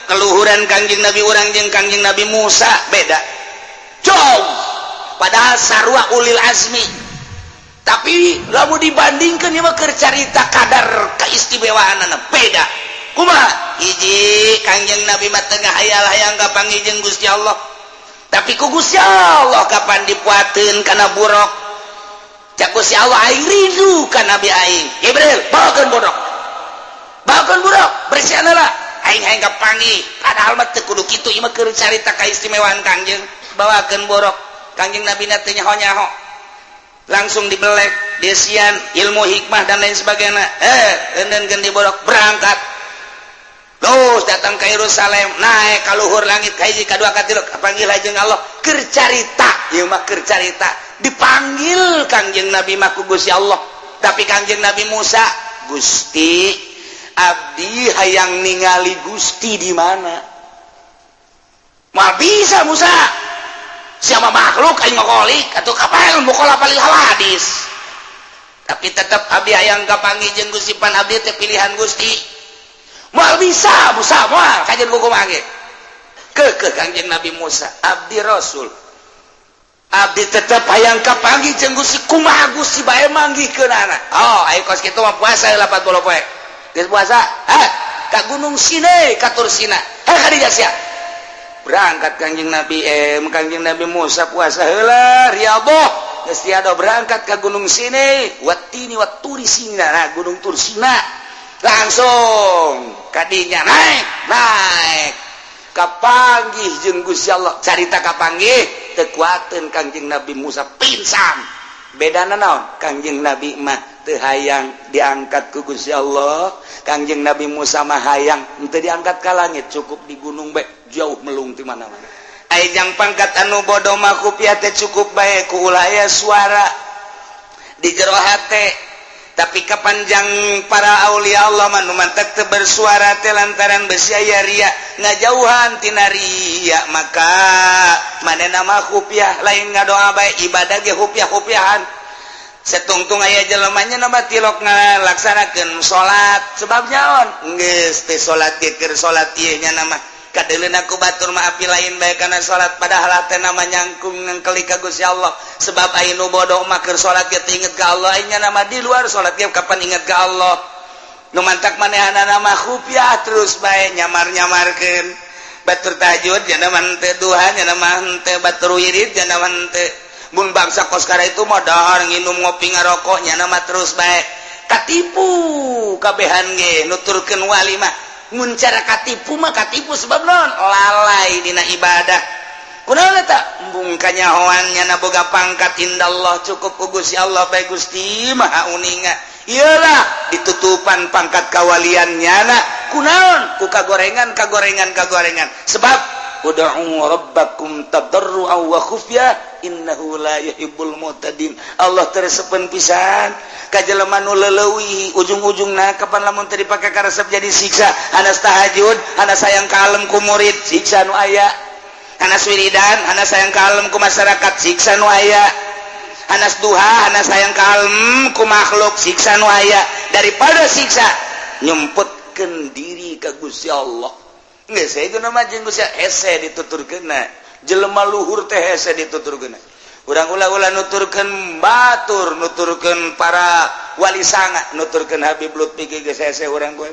Keluhuran Kangjeng Nabi urang jeung Kangjeng Nabi Musa beda jauh, padahal sarua ulil azmi. Tapi lamun dibandingkan, ieu mah keur carita kadar keistimewaan beda. Kumaha? Hiji, Kangjeng Nabi mah tengah hayal hayang kapanggih jeung Gusti Allah, tapi ku Gusti Allah kapan dipuateun kana buraq. Cak Gusti Allah, "Aing rindu ka Nabi aing. Jibril, bawakeun buraq, bawakeun buraq, bersihan lah, aing hayang kapanggih." Padahal mah teu kudu kitu, ieu mah keur carita kaistimewaan Kangjeng. Bawakeun buraq, Kangjeng Nabi na teu nyaho-nyaho, langsung dibelek desian ilmu hikmah dan lain sebagainya. Eh, di buraq, berangkat terus datang ke Yerusalem, naik ka luhur langit, ka hiji, ka dua, ka tilu, kapanggil jeung Allah. Keur carita ieu mah, keur carita dipanggil Kangjeng Nabi mah ku Gusti Allah. Tapi Kangjeng Nabi Musa, "Gusti, abdi hayang ningali Gusti di mana?" "Moal bisa, Musa, siapa makhluk, aing mah kholik atau kapan mukhalafah lil hawadis." "Tapi tetap abdi hayang kapanggih jeung Gusti, pan abdi teh pilihan Gusti." "Moal bisa, Musa, moal kajian buku mangge." Ke Kangjeng Nabi Musa, "Abdi Rasul, abdi tetep hayang kapanggih jeung Gusti. Kumaha Gusti bae manggihkeunana?" "Oh, ayo kos kitu mah puasa 80 poe. Geus puasa, eh, ka Gunung Sinai, ka Tursina. Heh, ka dieu sia." Berangkat Kangjeng Nabi, eh, Kangjeng Nabi Musa puasa heula, riyadhah, geus tiada, berangkat ke Gunung Sinai, watini waturi Sina. Nah, Gunung Tursina, langsung kadinya naik naik, kapanggih jeung Gusti Allah. Carita kapanggih, teu kuateun Kangjeng Nabi Musa, pingsan. Bedana naon? Kangjeng Nabi mah teu hayang diangkat ku Gusti Allah, Kangjeng Nabi Musa mah hayang henteu diangkat ka langit, cukup di gunung bae, jauh melung di mana-mana. Ai jang pangkat anu bodoh mah kupiah teh cukup bae ku ulah aya suara di jero hate. Tapi kapanjang para aulia Allah mah nu mantak teu bersuara teh lantaran besi aya ria, ngajauhan tina ria. Maka manehna mah khufiah, lain ngadoa bae, ibadah ge khufiah-khufiahan. Setungtung aya jelemanya nama tilok ngalaksanakeun salat, sebab nyaon geus teh salat ge keur salat ieu nya nama kadeuleuna ku batur mah api lain bae kana salat, padahal teh nama nyangkung ngengkeli ka Gusti Allah. Sebab aya nu bodoh mah keur salat ge teu inget ka Allah, nya nama di luar salat ge kapan inget ka Allah. Nu mantak manehanana mah khufiah terus bae, nyamar-nyamarkeun. Batur tahajud nya nama henteu, duha nya nama henteu, batur wirid nya nama henteu. Mun bangsa kos kara itu mah dahar, nginum, ngopi, ngarokok, nya nama terus bae, katipu kabehan ge. Nuturkeun wali mah, mun cara katipu mah katipu, sebab non lalai dina ibadah. Kunaon eta? Embung kanyahoan nya boga pangkat indallah, cukup ku Gusti Allah bae. Gusti Maha Uninga. Iyalah, ditutupan pangkat kawalian nyana kunaon? Ku kagorengan, kagorengan, kagorengan. Sebab ud'u rabbakum tadarruan wa khufyah innahu la yuhibbul mu'tadin. Allah teu resepeun pisan ka jelema nu leuwih ujung-ujungna. Kapan lamun teu dipake karesep jadi siksa. Hanas tahajud, hanas hayang kalem ku murid, siksa nu aya. Hanas wiridan, hanas hayang kalem ku masyarakat, siksa nu aya. Hanas duha, hanas hayang kalem ku makhluk, siksa nu aya. Daripada siksa, nyemputkeun diri ka Gusti Allah. Geus saya nama jeung Gusti hese dituturkeunna. Jelema luhur teh hese dituturkeunna. Urang ulah-ulah nuturkeun batur, nuturkeun para wali sanga, nuturkeun Habib Lutfi ge geus hese. Urang gue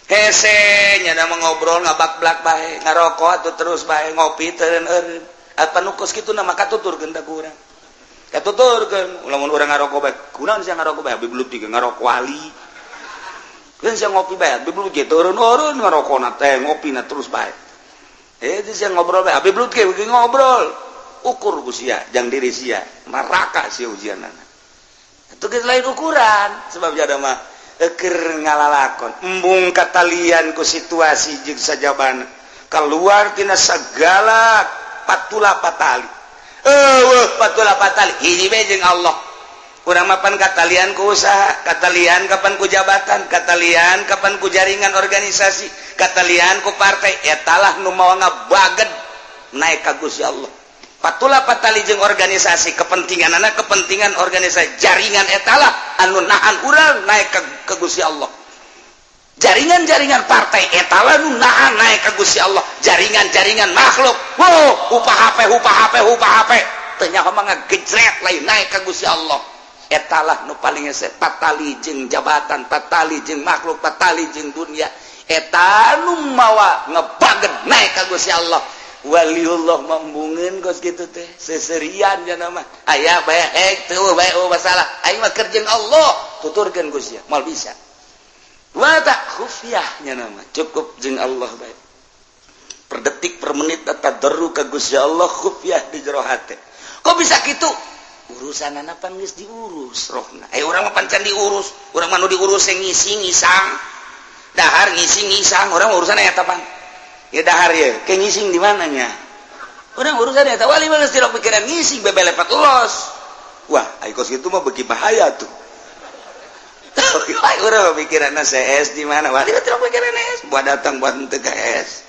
hese nya mah ngobrol ngabak-blak bae, ngarokok atuh terus bae, ngopi teu eureun. Apa nu kos kitu nama katuturkeun tah ku urang? Katuturkeun lamun urang ngarokok bae, "Kunaon sia ngarokok bae? Habib Lutfi ge ngarokok wali." Kan sia ngopi bae, Habib Lutfi ge eureun-eureun ngarokona teh, ngopina terus bae. Eh, itu sia ngobrol bae, Habib Lutfi ge ngobrol. Ukur ku sia jang diri sia, neraka sia ujianana. Itu geus lain ukuran, sebab jada mah keur ngalalakon. Embung katalian ku situasi jeung sajabana, keluar tina segala patula patali. Eueuh patula patali, hiji bae jeung Allah. Urang mapan katalian ku usaha, katalian kapan ku jabatan, katalian kapan ku jaringan organisasi, katalian ku partai. Etalah nu mawa ngabaged naik ka Gusti Allah. Patula patali jeung organisasi, kepentingan anak, kepentingan organisasi, jaringan, etalah anu nahan urang naik ke Gusti Allah. Jaringan-jaringan partai eta lah nu nahan naik ka Gusti Allah. Jaringan-jaringan makhluk, wow, upah HP, upah HP, upah HP, teu nyaho mah ngagejret lain naik ka Gusti Allah. Eta lah nu paling hese, patali jeung jabatan, patali jeung makhluk, patali jeung dunia. Eta nu mawa ngebaget naik ka Gusti Allah. Waliullah mambungeun kos kitu teh, seserian jana mah aya bae, ek teu bae, oh masalah aing mah keur jeung Allah, tuturkeun Gusti, moal bisa. Wa tak khufyahnya nama cukup jeung Allah bae, per detik per menit tadarru ka Gusti Allah, khufyah di jero hate. Kok bisa kitu? Urusan pan geus diurus rohna. Eh, urang mah pancan diurus. Urang mah nu diurus yang ngisi ngisang, dahar ngisi ngisang. Urang urusan eta pan ya, dahar ya ke ngising di mananya. Urang urusan eta. Wali mah geus pikiran ngising bebelepat los. Wah, ai kos kitu mah beuki bahaya tuh. Urang pikiran CS di mana, wali mah pikiran S buat datang buat henteu ka S.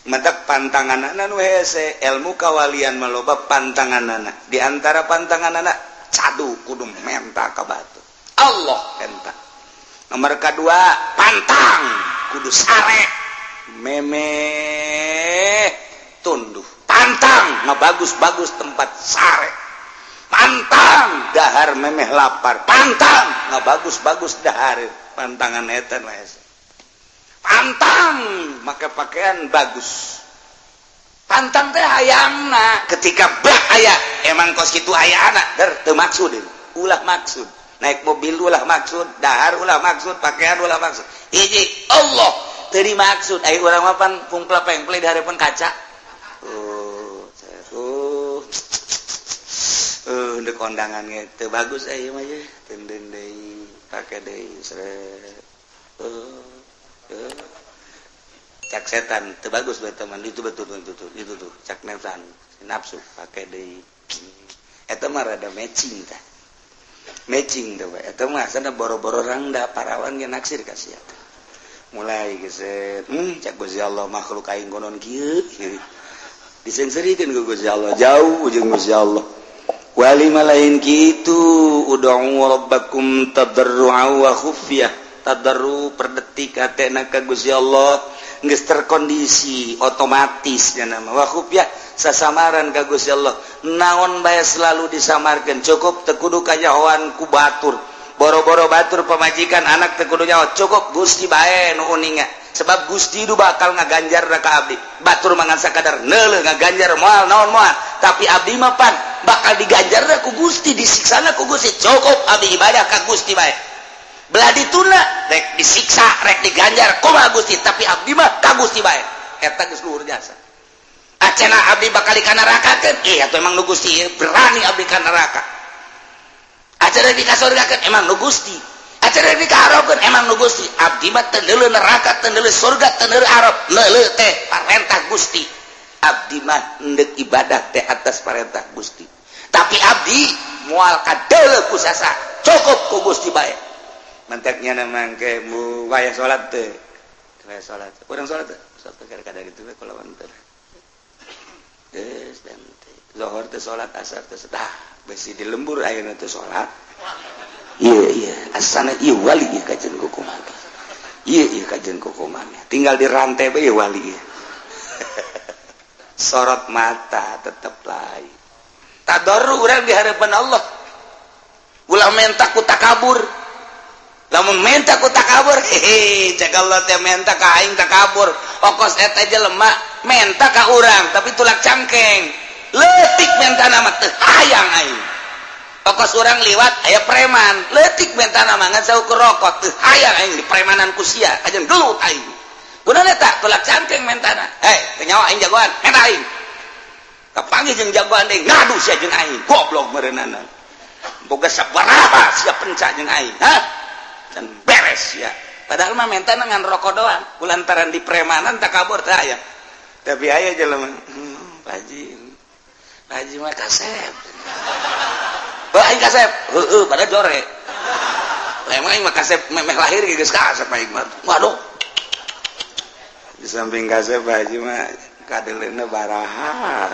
Matak pantanganana nu hese, ilmu kawalian maloba pantanganana. Di antara pantanganana, cadu kudu menta ka batur, Allah enta. Nomor kedua, pantang kudu sare memeh tunduh, pantang bagus-bagus tempat sare, pantang dahar memeh lapar, pantang nggak bagus-bagus dahar. Pantangan eta pantang make pakaian bagus, pantang teh hayangna ketika bah aya emang kos kitu aya anak der teu maksud, ulah maksud naik mobil, ulah maksud dahar, ulah maksud pakaian, ulah maksud. Hiji Allah teu dimaksud. Ai urang mah pan pungpla pengple di hadapan kaca. Oh, oh, ndek kondangan teu bagus ieu mah ye, tenden deui, pake deui, seret. Cak setan teu bagus bae teman itu, betul betul betul itu tuh. Cak nafsan nafsu, pake deui. Eta mah rada matching tah, matching tuh. Eta mah sana boro-boro rangda, parawan ge naksir ka sia. Mulai geset, cak Gusti Allah, makhluk aing konon kieu disengserikeun ku Gusti Allah, jauh jeung Gusti Allah. Wali mah lain kitu. Ud'u rabbakum tadarru'a wa khufyah. Tadarru per detik hatena ka Gusti Allah geus terkondisi otomatis nya nama. Wa khufyah, sasamaran ka Gusti Allah, naon bae selalu disamarkeun. Cukup teu kudu kanyahoan ku batur, boro-boro batur, pamajikan, anak teu kudu nyaho. Cukup Gusti bae nu uninga, sebab Gusti itu bakal ngaganjar ka abdi. Batur mangan sakadar neuleuh, ngaganjar moal naon moal, tapi abdi mah pan bakal diganjar ku Gusti, disiksana ku Gusti. Cukup abdi ibadah ka Gusti bae, belah dituna rek disiksa rek diganjar kumaha Gusti, tapi abdi mah ka Gusti bae. Eta geus luhur jasa. Acena abdi bakal ka neraka, eh, atau emang nu Gusti berani abdi ka neraka. Acara di kasurgakeun, emang nu Gusti. Acara di kaharapkeun, emang nu Gusti. Abdi mah teu neuleuh neraka, teu neuleuh surga, teu neuleuh arab, neuleuh teh parentah Gusti. Abdi mah endek ibadah teh atas parentah Gusti, tapi abdi moal kadeuleuh ku sasa, cukup ku Gusti bae. Mantaknya mangke mu waya salat teh, waya salat, urang salat teh, salat kadang itu kalau teh geus dan zuhur teh salat, asar teh, dah besi di lembur ayeuna teh salat. Iya iya, asana ieu wali ieu kajen kukumaha, iya iya kajen kukumaha, tinggal di rantai bae wali ieu. Sorot mata tetep lain. Tadarru urang di hadapan Allah, ulah menta ku takabur. Lamun menta ku takabur, hehe, cek Allah teh menta ka aing takabur. Okos eta jelema menta ka urang tapi tulak cangkeng, leutik menta nama, teu hayang aing. Okos urang liwat aya preman, leutik menta nama ngan saukur rokok, teu hayang aing di premanan ku sia, kajen gelut aing. Gunana tak tulak cangkeng mentana. Hei, teu nyawa aing jagoan, menta aing. Kapanggih jeung jagoan deui, ngadu sia jeung aing, goblok meureunana. Boga sabaraha sia pencak jeung aing, hah? Can beres ya. Padahal mah menta ngan rokok doang, kulantaran di premanan takabur teh aya. Tapi aya jelema, Pak Haji, Pak Haji mah kasep. Bah, aing kasep. Heeh, pada jore. Lah, emang aing mah kasep memeh lahir geus kasep aing mah. Waduh. Di samping kasep, Pak Haji mah kadeleuna baraha.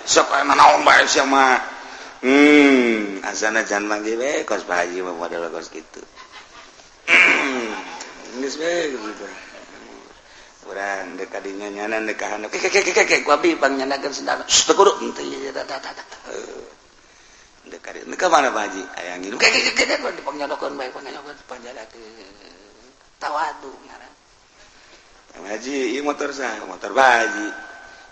Sok aya naon bae sia mah. Asana jangan manggil we kos Pak Haji mah model kos kitu. Geus we gitu. Urang dek kadinya nyanan dek ka handap. Ke ke ke ke ku abdi pangnyandakeun sendal. Teu kudu henteu ieu tah tah tah. Dek kadinya ka mana Pak Haji? Aya nginum. Ke ke ke ke dipangnyandakeun bae pangnyandakeun panjadakeun. Tawadu ngaran. Pak Haji, ieu motor saha? Motor Pak Haji.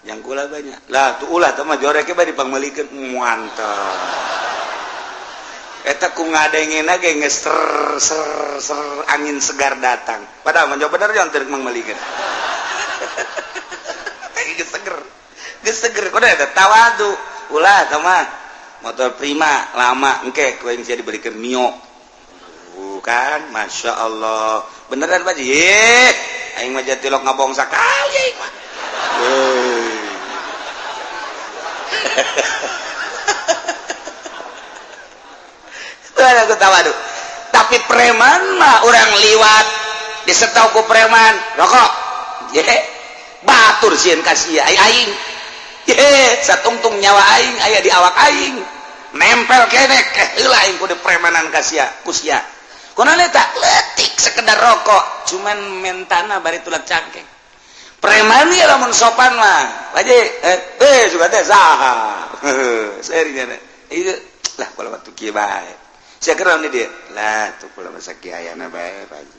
Yang kula banyak. Lah tuh ulah teh mah joreke bae dipangmeulikeun mantap. Eta ku ngadengena ge geus ser ser ser angin segar datang. Padahal mah bener yang teu mangmeulikeun. Geus seger. Geus seger kudu eta tawadu. Ulah teh mah motor Prima lama engke ku aing sia dibelikeun Mio. Bukan, Masya Allah. Beneran Pak Haji? Aing mah jatilok ngabong sakali aing mah. Aku tawadu. Tapi preman mah orang liwat disetau ku preman rokok. Ye, batur sieun ka sia aing. Ye, satungtung nyawa aing aya di awak aing. Nempel keneh heula aing kudu premanan ka sia, ku sia. Kunaon eta? Leutik sekedar rokok, cuman mentana bari tulak cangkeng. Preman ieu lamun sopan mah. Pak Haji, suka teh saha. Serinya ieu lah kalau waktu kieu bae. Sia keur di dieu. Lah tuh kula mah sakiayana bae Pak Haji.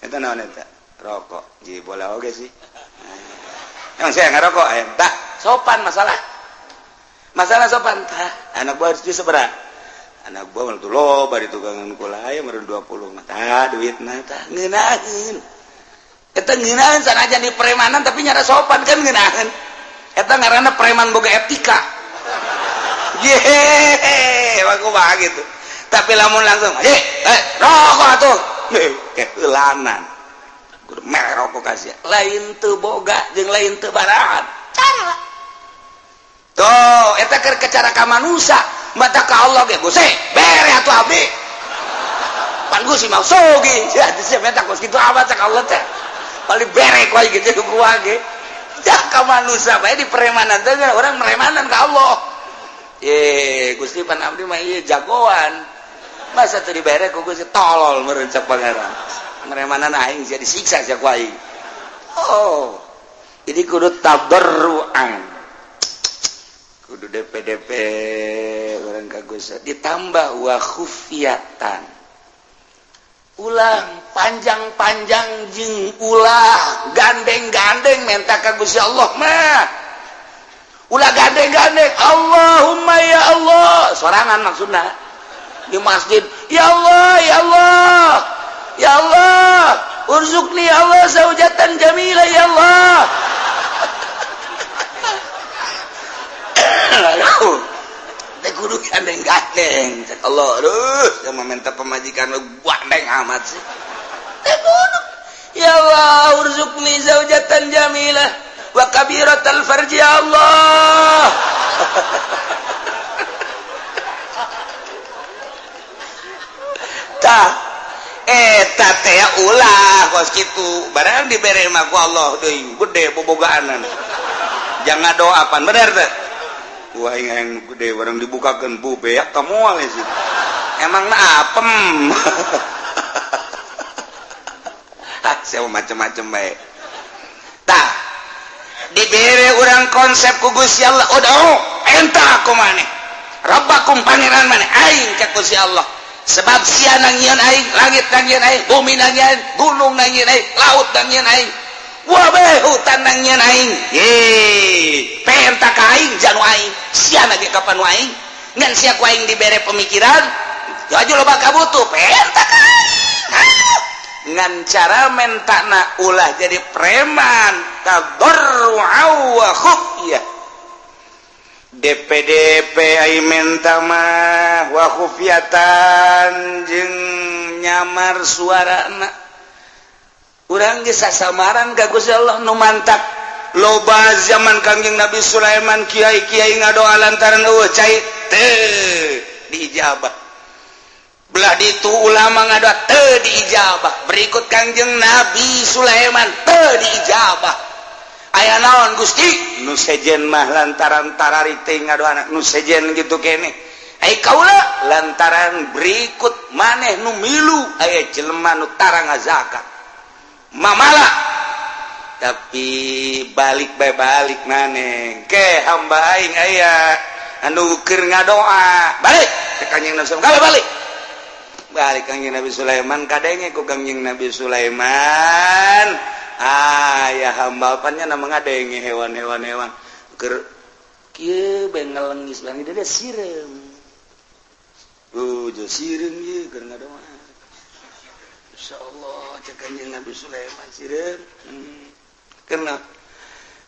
Eta naon eta? Rokok. Ji bola oge sih. Emang saya ngarokok aya tah sopan masalah. Masalah sopan tah. Anak buah harus sabaraha? Anak buah mah tuh loba di tukangan kula aya meureun 20 mah. Tah duitna tah ngeunaheun. Eta ngeunaheun sanajan di premanan tapi nyara sopan kan ngeunaheun. Eta ngaranna preman boga etika. Yehehe, aku mah gitu. Tapi lamun langsung, rokok atuh. Keheulanan. Kudu mere rokok ka sia. Lain teu boga jeung lain teu barahan. Cara. Tuh, eta keur cara ka manusia, mata ka Allah ge Gusti, bere atuh abdi. Pan Gusti mau sogi. Sia sia meta kos kitu amat cak Allah teh. Paling bere ku aing gitu ku ge. Cak ka manusia bae di premanan teh orang meremanan ka Allah. Ye, Gusti pan abdi mah ieu jagoan. Masa teu dibere ku Gusti tolol meureun cak pangeran. Meremanan aing sia disiksa sia ku aing. Oh. Jadi kudu tadarruan. Kudu DPDP urang ka Gusti ditambah wa khufiyatan. Ulah panjang-panjang jeung ulah gandeng-gandeng menta ka Gusti Allah mah. Ulah gandeng-gandeng Allahumma ya Allah sorangan maksudna di masjid ya Allah ya Allah ya Allah urzuqni ya Allah zaujatan jamila ya Allah. Teh kudu gandeng-gandeng cek Allah aduh yang meminta pemajikan lu gandeng amat sih teh kudu ya Allah urzuqni zaujatan jamilah wa kabiratal farji ya Allah. Tah eta teh ulah kos kitu barang dibere mah ku Allah deui gede bobogaanan jangan doa pan bener teh wah yang gede barang dibukakeun bu beak ka moal sih emang na apem. Ah sia macem-macem bae tah dibere urang konsep ku Gusti Allah udah enta aku maneh Rabbakum pangeran maneh aing ka Gusti Allah sebab sia nangieun aing langit nangieun aing bumi nangieun gunung nangieun aing laut nangieun aing wabeh hutan nangieun aing ye penta ka aing janu aing sia lagi kapan aing ngan sia ku aing dibere pemikiran aju loba kabutuh penta ka aing ngan cara mentana ulah jadi preman tadarru'a wa khufyah DPDP ai menta mah wa khufyatan jeung nyamar suarana urang geus sasamaran ka Gusti Allah nu mantak loba zaman Kangjeng Nabi Sulaiman kiai-kiai ngadoa lantaran eueuh cai teu diijabah belah ditu ulama ngadoa teu diijabah berikut Kangjeng Nabi Sulaiman teu diijabah aya naon Gusti nu sejen mah lantaran tarari teh ngadoa nu sejen gitu kene ai kaula lantaran berikut maneh nu milu aya jelema nu tara ngazakat Mamala tapi balik bae balik maneh ke hamba aing aya anu keur ngadoa balik ke Kanjeng Nabi Sulaiman balik balik Kanjeng Nabi Sulaiman kadenge ku Kanjeng Nabi Sulaiman aya hamba apanya nama ngadenge hewan-hewan hewan keur kieu bae ngelengis bang dia sireum jo sireum ieu keur ngadoa insyaallah cek Kanjeng Nabi Sulaiman sireum karena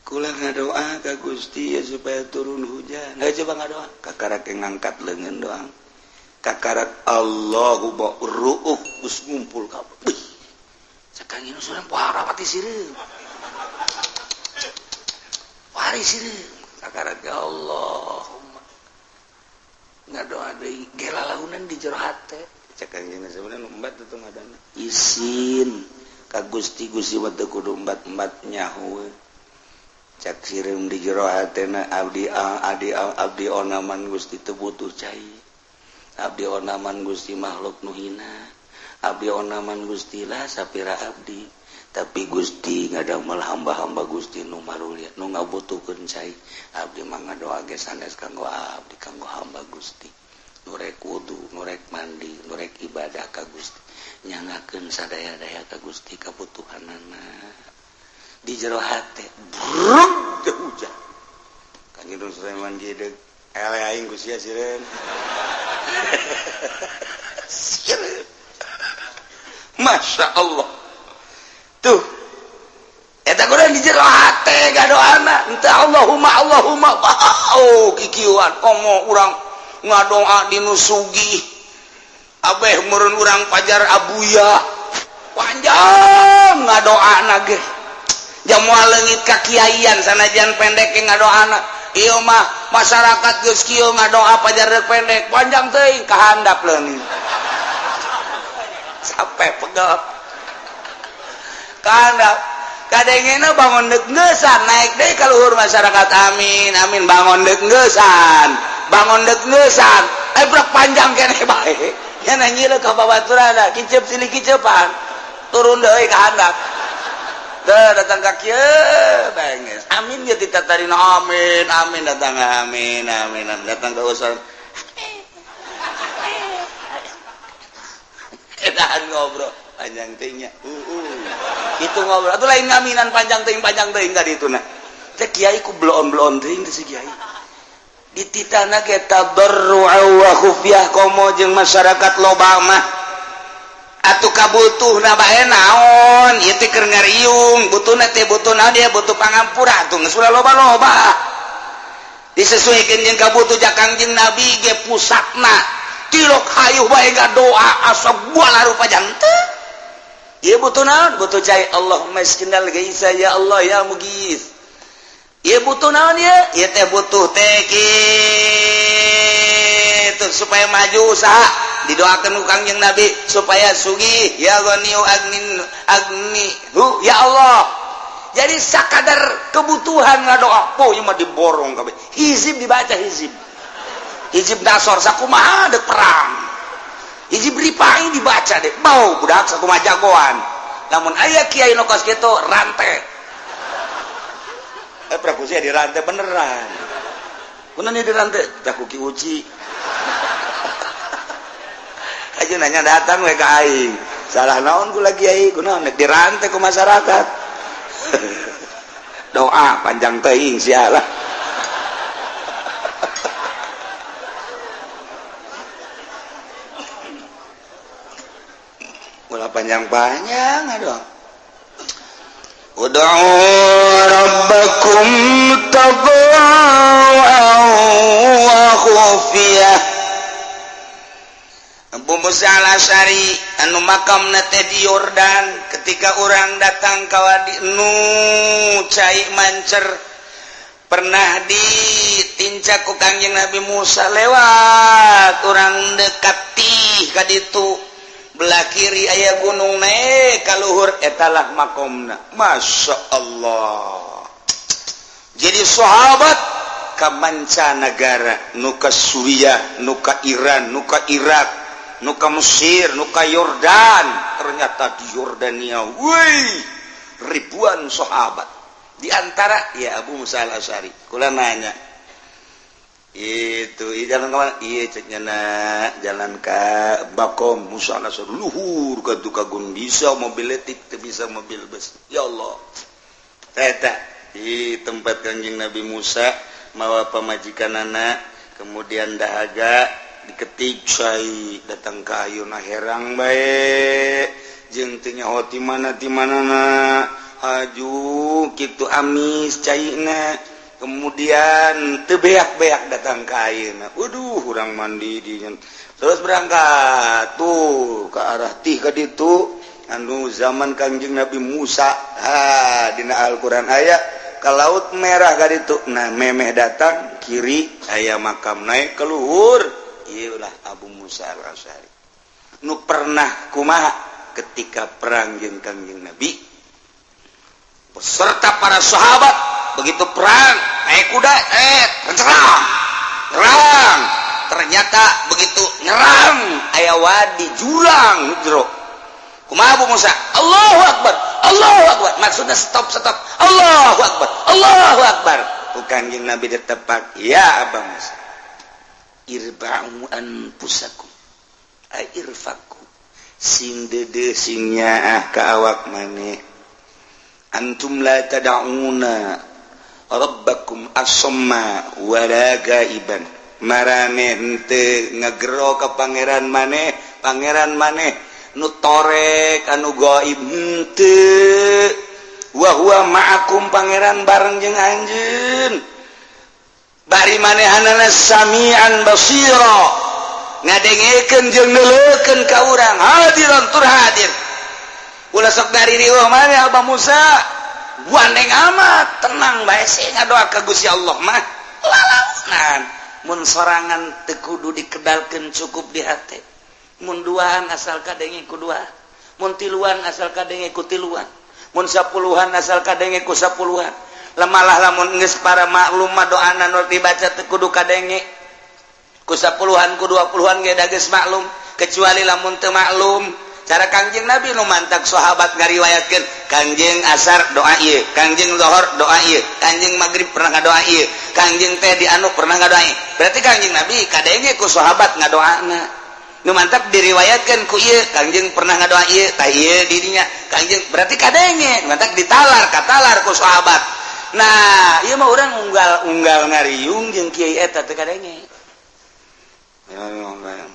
kula ngadoa ka Gusti ya supaya turun hujan. Nah, coba ngadoa kakarak ngangkat leungeun doang kakarak Allahu ruuk geus ngumpul kabeh. Wih cek Kanjeng Sulaiman parapati sireum pari sireum kakarak ya Allahumma ngadoa deui gelalaunan di jero hate cek Kanjeng Sulaiman embat tuh ngadana isin ka Gusti Gusti mah teu kudu embat-embat nyaho cak sireum di jero hatena abdi abdi abdi onaman Gusti teu butuh cai abdi onaman Gusti makhluk nu hina abdi onaman Gusti lah sapira abdi tapi Gusti ngadamel hamba-hamba Gusti nu marulia nu ngabutuhkeun cai abdi mah ngadoa ge sanes kanggo abdi kanggo hamba Gusti nu rek wudu nu rek mandi nu rek ibadah ka Gusti nyangakeun sadaya-daya ka Gusti kabutuhanana di jero hate bruk teu hujan Kanjeng Sulaiman gede ele aing ku sia sireun sireun Masya Allah tuh eta kudu di jero hate gadoana henteu Allahumma Allahumma oh kikieuan komo urang ngadoa di nu sugih abeh meureun urang pajar abuya panjang ngadoana ge jamual leungit ka kiaian sanajan pendek ge ngadoana ieu mah masyarakat geus kieu ngadoa pajar rek pendek panjang teuing ka handap leungit sampai pegel ka handap kadengena bangun deuk ngeusan naik deui ka luhur masyarakat amin amin bangun deuk ngeusan bangun deuk ngeusan brek panjang keneh bae nya nanyieun ka babaturanna kiceup silih kiceupan turun deui ka handap teu datang ka kieu benges amin ge ditatarina amin amin datang amin amin datang ka usul edahan ngobrol panjang teuing nya itu ngobrol atuh lain ngaminan panjang teuing ka dituna teh kiai ku bloon-bloon teuing teh si kiai dititana ge tabarru'a wa khufyah komo jeung masyarakat loba mah atuh kabutuhna bae naon ieu teh keur ngariung butuhna teh butuh naon dia butuh pangampura atuh geus ulah loba-loba disesuaikan jeung kabutuh ja Kangjeng Nabi ge pusatna tilok hayuh bae ngadoa asa rupa janten ieu butuh naon butuh cai Allahumma iskinal gaisa ya Allah ya mugis ieu butuh naon ieu ieu teh butuh teh kitu supaya maju usaha didoakan ku Kangjeng Nabi supaya sugih ya ghaniyu agnin agni hu ya Allah. Jadi sakadar kebutuhan ngadoa po ieu mah diborong kabeh hizib dibaca hizib hizib dasor sakumaha deuk perang hizib ripai dibaca deh bau budak sakumaha jagoan lamun aya kiai nu kos kitu rantai praku sia dirantai beneran kunaon ieu dirantai tah ku Ki Uci aja nanya datang we ka aing salah naon kula kiai kunaon dirantai ku masyarakat doa panjang teuing sia lah ulah panjang-panjang aduh ud'u rabbakum tadarruan wa khufiyah. Abu Musa al-Asy'ari anu makamna teh di Yordan ketika orang datang ka wadi nu cai mancer pernah ditincak ku Kangjeng Nabi Musa lewat orang dekati ka ditu belah kiri aya gunung naik ka luhur etalah makomna. Masya Allah. Jadi sahabat ka mancanagara nu ka Suriah, nu ka Iran, nu ka Irak, nu ka Mesir, nu ka Yordan, ternyata di Yordania wih Ribuan sahabat di antara ya Abu Musa al-Asy'ari. Kula nanya itu, jalan kemana? Iya, ceknya jalan ke Bakom Musa al-Asy'ari, luhur ke Tukagun, bisa mobil letik, bisa mobil bus. Ya Allah, eta di tempat Kanjeng Nabi Musa mawa pamajikanana, kemudian dahaga diketik cai datang ke ayuna, herang bae jeung teu nyaho ti mana ti manana, haju kitu amis caina, kemudian teu beak-beak datang ke ayeuna. Waduh, urang mandi di, terus berangkat tuh ke arah tih ka ditu anu zaman Kangjeng Nabi Musa. Ha, dina Al-Qur'an aya ke Laut Merah ka ditu. Nah, memeh datang kiri aya makam, naik ke luhur. Iyalah Abu Musa al-Asy'ari nu pernah kumaha ketika perang jeung Kangjeng Nabi beserta para sahabat. Begitu perang naik kuda, serang perang, ternyata begitu nyerang aya wadi, jurang jero. Kumaha Abu Musa? Allahu Akbar, Allahu Akbar. Maksudnya stop, stop. Allahu Akbar, Allahu Akbar. Ku Kanjeng Nabi ditepak, "Ya Abu Musa, irba'u anfusakum, ay irfaku, sing dede, sing nyaah ka awak maneh. Antum la tad'una rabbakum asamma wala gaiban. Marane henteu ngagero ka pangeran maneh, pangeran maneh nu torek, anu gaib henteu. Wa huwa ma'akum, pangeran bareng jeung anjeun, bari manehanana samian basira, ngadengekeun jeung neuleukeun ka urang, hadiran tur hadir. Ulah sok dari riweuh maneh, Abah Musa, gandeng amat, tenang bae sih, ngadoa ka Gusti Allah mah lalaunan. Mun sorangan teu kudu dikedalkeun, cukup di hati. Mun duaan asal kadenge ku dua, mun tiluan asal kadenge ku tiluan, mun sapuluhan asal kadenge ku sapuluhan. Lemalah lamun geus para maklum mah, doana nu dibaca teu kudu kadenge ku sapuluhan, ku 20-an ge da geus maklum, kecuali lamun teu maklum cara Kangjeng Nabi. Nu mantak sahabat ngariwayatkeun, Kangjeng asar doa ieu, Kangjeng zuhur doa ieu, Kangjeng maghrib pernah ngadoa ieu, Kangjeng teh di anu pernah ngadoa ieu. Berarti Kangjeng Nabi kadenge ku sahabat ngadoana. Nu mantak diriwayatkeun ku ieu, Kangjeng pernah ngadoa ieu, tah ieu dirinya Kangjeng, berarti kadenge. Mantak ditalar katalar ku sahabat. Nah, ieu mah urang unggal-unggal ngariung jeung kiai eta teu kadenge. Ya, ya, ya.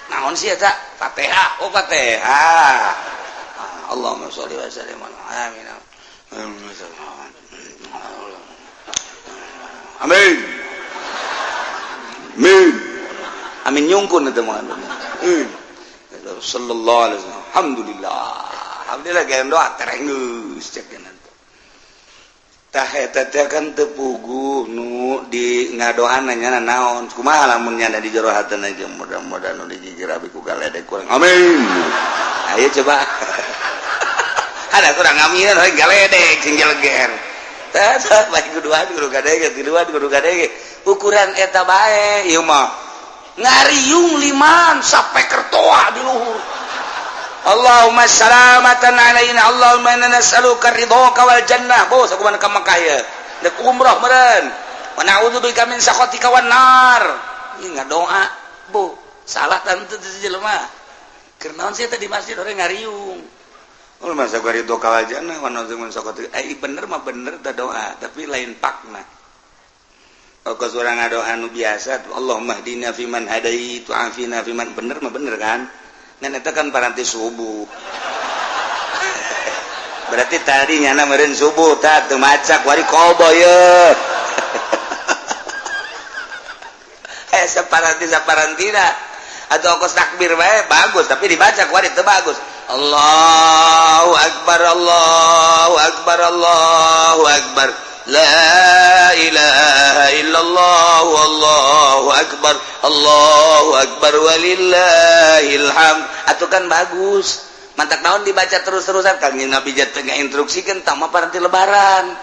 Naon sih eta? Fatihah. Oh, Fatihah. Allahumma sholli wa sallim ala, amin. Amin. Amin. Amin nyungkun itu mah. Sallallahu alaihi wasallam. Alhamdulillah. Alhamdulillah gaya doa terenggeus cek. Tah, eta teh kan teu puguh nu di ngadoana nya naon. Kumaha lamun nya di jero hatena aja, mudah-mudahan nu digigir abi ku galedek kurang. Amin. Ayo coba. Ada kurang amin galedek sing jeleger. Tah, tah bae kuduan kudu kadenge, tiluan kudu kadenge. Ukuran eta bae ieu mah. Ngariung liman sampai kertoa di luhur. Allahumma salamatan alaina, Allahumma inna nas'aluka ridhoka wal jannah. Bos, aku mana ka Mekah ya, dek umroh meureun. Wa na'udzubika min sakhatika wan nar. Ieu ngadoa, bu salah tentu teu jelema. Keur naon sih teh di masjid orang ngariung? Oh, masa gua ridhoka wal jannah wa na'udzu min sakhatika. Eh, bener mah bener teh doa, tapi lain pakna. Kos urang ngadoa nu biasa, Allahumma hdina fiman hadait wa afina fiman, bener mah bener kan? Ngan eta kan paranti subuh. Berarti tadi nyana meureun subuh tah teu maca wari kobo ye. Eh, saparanti saparantina atau kos takbir bae bagus, tapi dibaca kuari teu bagus. Allahu akbar, Allahu akbar, Allahu akbar. La ilaha illallah, wallahu akbar, Allahu akbar, walillahil hamd. Atuh kan bagus. Mantak naon dibaca terus-terusan? Kangjeng Nabi tengah instruksikan tama paranti lebaran.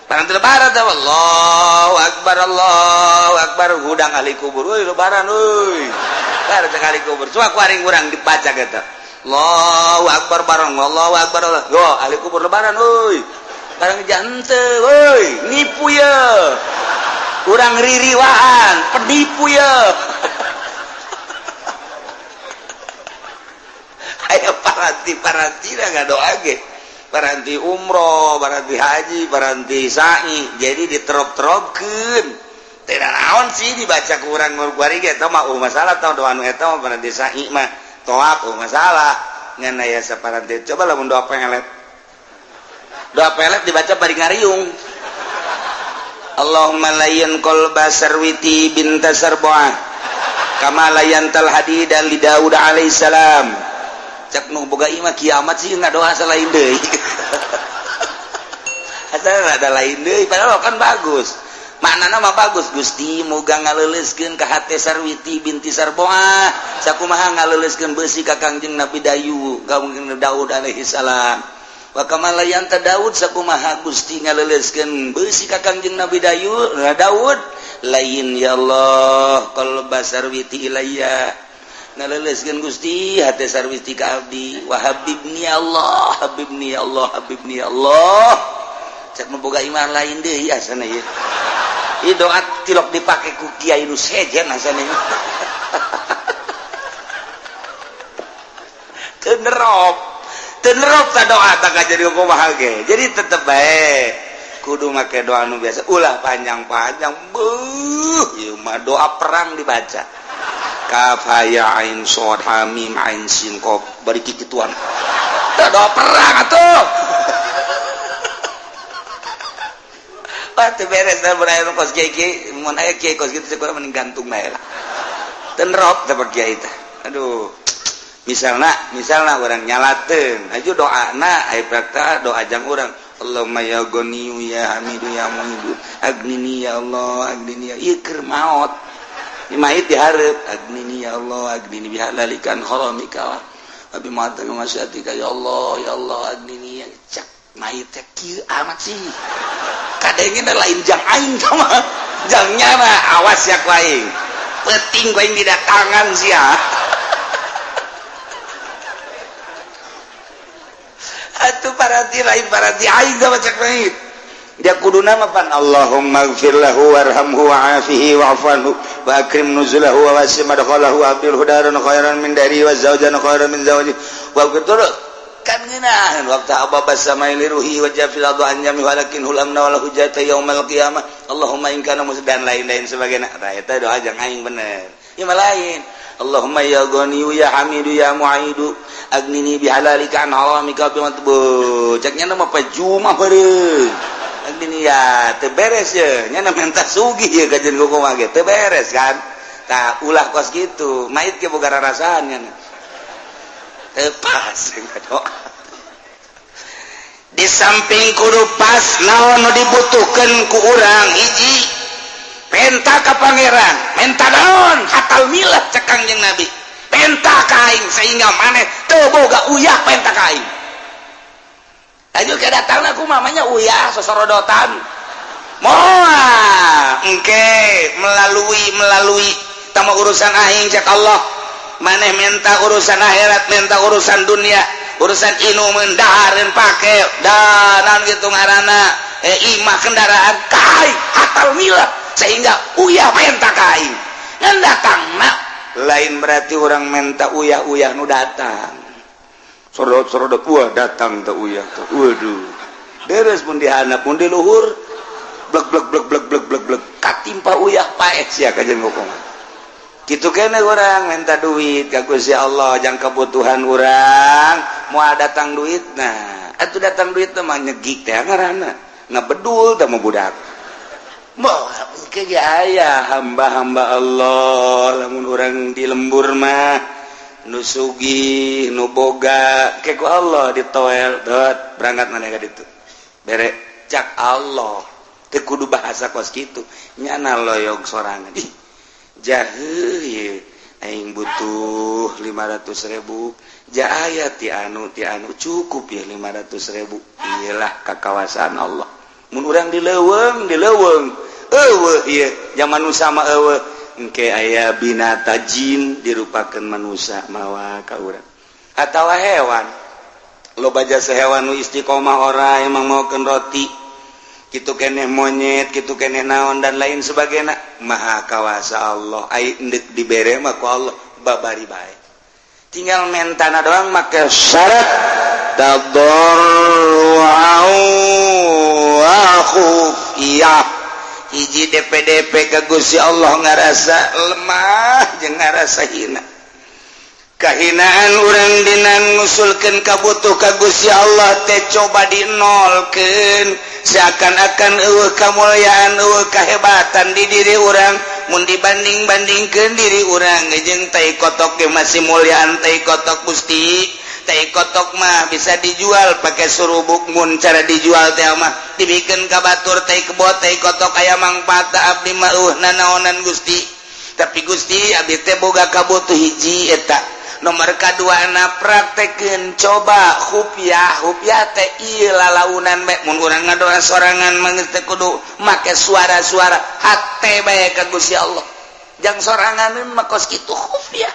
Paranti lebaran teh Allahu akbar, Allahu akbar, hudang ahli kubur, euy, lebaran euy. Bar ahli kubur. Coba ku aring urang dibaca gitu. Allahu akbar bareng, Allahu akbar. Yo ahli kubur lebaran euy. Barang jante euy, nipu ye. Kurang ririwaan, penipu ye. Ayo paranti-paranti dah ngadoa ge. Paranti umroh, paranti haji, paranti sa'i. Jadi diterop-teropkeun. Teu naon sih dibaca ku urang kuari ge eta mah masalah tah doa nu eta mah paranti sa'i mah. Toap masalah. Ngan aya saparanti coba lamun doa pelet. Doa pelet dibaca bari ngariung. Allahumma layyan qalba Sarwiti binta Sarbuah kama layyantal hadida li Daud alaihissalam. Cek nu boga imah kiamat sih ngadoa selain deui. Asal ada lain deui padahal kan bagus. Maknana mah bagus Gusti muga ngaleuleuskeun ka hate Sarwiti binti Sarbuah sakumaha ngaleuleuskeun beusi ka Kangjeng Nabi Dayu ka Kangjeng Daud alaihissalam. Wa kama layanta Daud sakumaha Gusti ngaleuleuskeun beusi ka Kangjeng Nabi Dayu Daud lain ya Allah qalba Sarwiti ilayya ngaleuleuskeun Gusti hate Sarwiti ka abdi wa habibni ya Allah habibni ya Allah habibni ya Allah. Cek nu boga imah lain deui asana ieu. Ieu doa tilok dipake ku kiai nu sejen asana ieu. Teu nerop. Teu nerop ta doa tak jadi kumaha ge. Jadi tetep bae kudu make doa nu biasa ulah panjang-panjang. Beuh, ieu mah doa perang dibaca. Kaf ha ya ain shad ha mim ain sin qaf bari kikituan. Tah doa perang atuh. Wah, teu beres da mun aya kos kiai mun aya kiai kos kitu cek urang mending gantung bae lah. Teu nerop teh kiai teh. Aduh. Misalna urang nyalateun, aju doana aya prakta doa jang urang. Allahumma ya Ghaniyu ya Hamidu ya Mu'idu agnini ya Allah agnini ya ieu keur maot. Ieu mayit dihareup agnini ya Allah agnini bihalalikan haramika wa bi ma'ataka masyatika ya Allah ya Allah agnini ya cak mayit teh kieu amat sih. Kadengena lain jang aing mah jang nyana awas ya ku aing. Penting ku aing didatangan sia. Atuh paranti lain paranti aing sama cek mayit. Dia kuduna mah pan Allahumma ighfir lahu warhamhu wa'afihi wa'fu anhu wa akrim nuzulahu wa wasi' madkhalahu wa abdilhu daran khairan min dari wa zawjan khairan min zawji wa betul kan ngeunaheun waktu ababa samai liruhi wa jafil adu anjami walakin hulamna wal hujjata yaumal qiyamah Allahumma in kana dan lain-lain sebagainya. Tah eta doa jang aing bener. Ieu mah lain. Allahumma ya Ghaniyu ya Hamidu ya Mu'idu agnini bihalalika an haramika bimatbu. Cek nya mah pajuma beureum. Agnini ya teu beres ye, nya menta sugih ye ka jeung kumaha ge teu beres kan. Tah ulah kos kitu, mayit ge boga rarasaan nya. Teu pas doa. Di samping kudu pas naon nu dibutuhkeun ku urang hiji penta ka pangeran, menta naon hatal milah cek Kangjeng Nabi. Penta ka aing sehingga maneh teu boga uyah penta ka aing. Aju ke datangna ku mamanya uyah sosorodotan. Moal engke melalui tama urusan aing cek Allah. Maneh menta urusan akhirat, menta urusan dunia, urusan inumeun dahareun pake danan gitu ngaranna imah kendaraan kai hatal milah sehingga uyah menta ka aing. Ngan datangna lain berarti orang menta uyah-uyah nu datang. Sorodot-sorodot wah datang teh uyah teh. Waduh. Deres mun dihandap mun di luhur blek blek blek blek blek blek blek katimpa uyah paeh sia ka jeung ngomong. Kitu kene urang minta duit ka Gusti Allah jang kebutuhan urang moal datang duit nah atuh datang duit teh mah nyegik teh ngaranna ngabedul teh mah budak. Moal ke ge aya hamba-hamba Allah lamun urang di lembur mah nu sugih nu boga ke ku Allah ditoel dot berangkat maneh ka ditu bere cak Allah teu kudu bahasa kos kitu nyana loyog sorangan ih jahe aing butuh 500.000 ja aya ti anu cukup ya 500.000 iyalah kakawasaan Allah mun urang di leuweung eueuh ieu zaman nu sama eueuh engke aya binata jin dirupakeun manusia mawa ka urang. Atau hewan, loba jasa hewan nu istiqomah, ora emang maokeun roti kitu keneh, monyet kitu keneh, naon dan lain sebagainya. Maha kawasa Allah. Ai endek dibere mah ku Allah babari bae, tinggal mentana doang, make syarat tadarru'an wa khufiyah. Hiji DPDP ke Gusti Allah, ngarasa lemah jeung ngarasa hina, kahinaan urang dina ngusulkeun kabutuh ka Gusti Allah teh coba dinolkeun, seakan-akan euweuh kamulyaan, euweuh kahebatan di diri urang mun dibanding-bandingkeun diri urang jeung tai kotok ge masih mulyaan tai kotok. Gusti, tai kotok mah bisa dijual pakai surubuk. Mun cara dijual teh mah dibikin ka batur, tai kebo, tai kotok aya mangfaat. Abdi mah euweuh nanaonan, Gusti. Tapi Gusti, abdi teh boga kabutuh hiji eta. Nomor kadua na praktekeun coba khufyah. Khufyah teh ieu lalaunan bae. Mun urang ngadoa sorangan mah geus teu kudu make suara-suara, hate bae ka Gusti Allah. Jang sorangan mah kos kitu khufyah.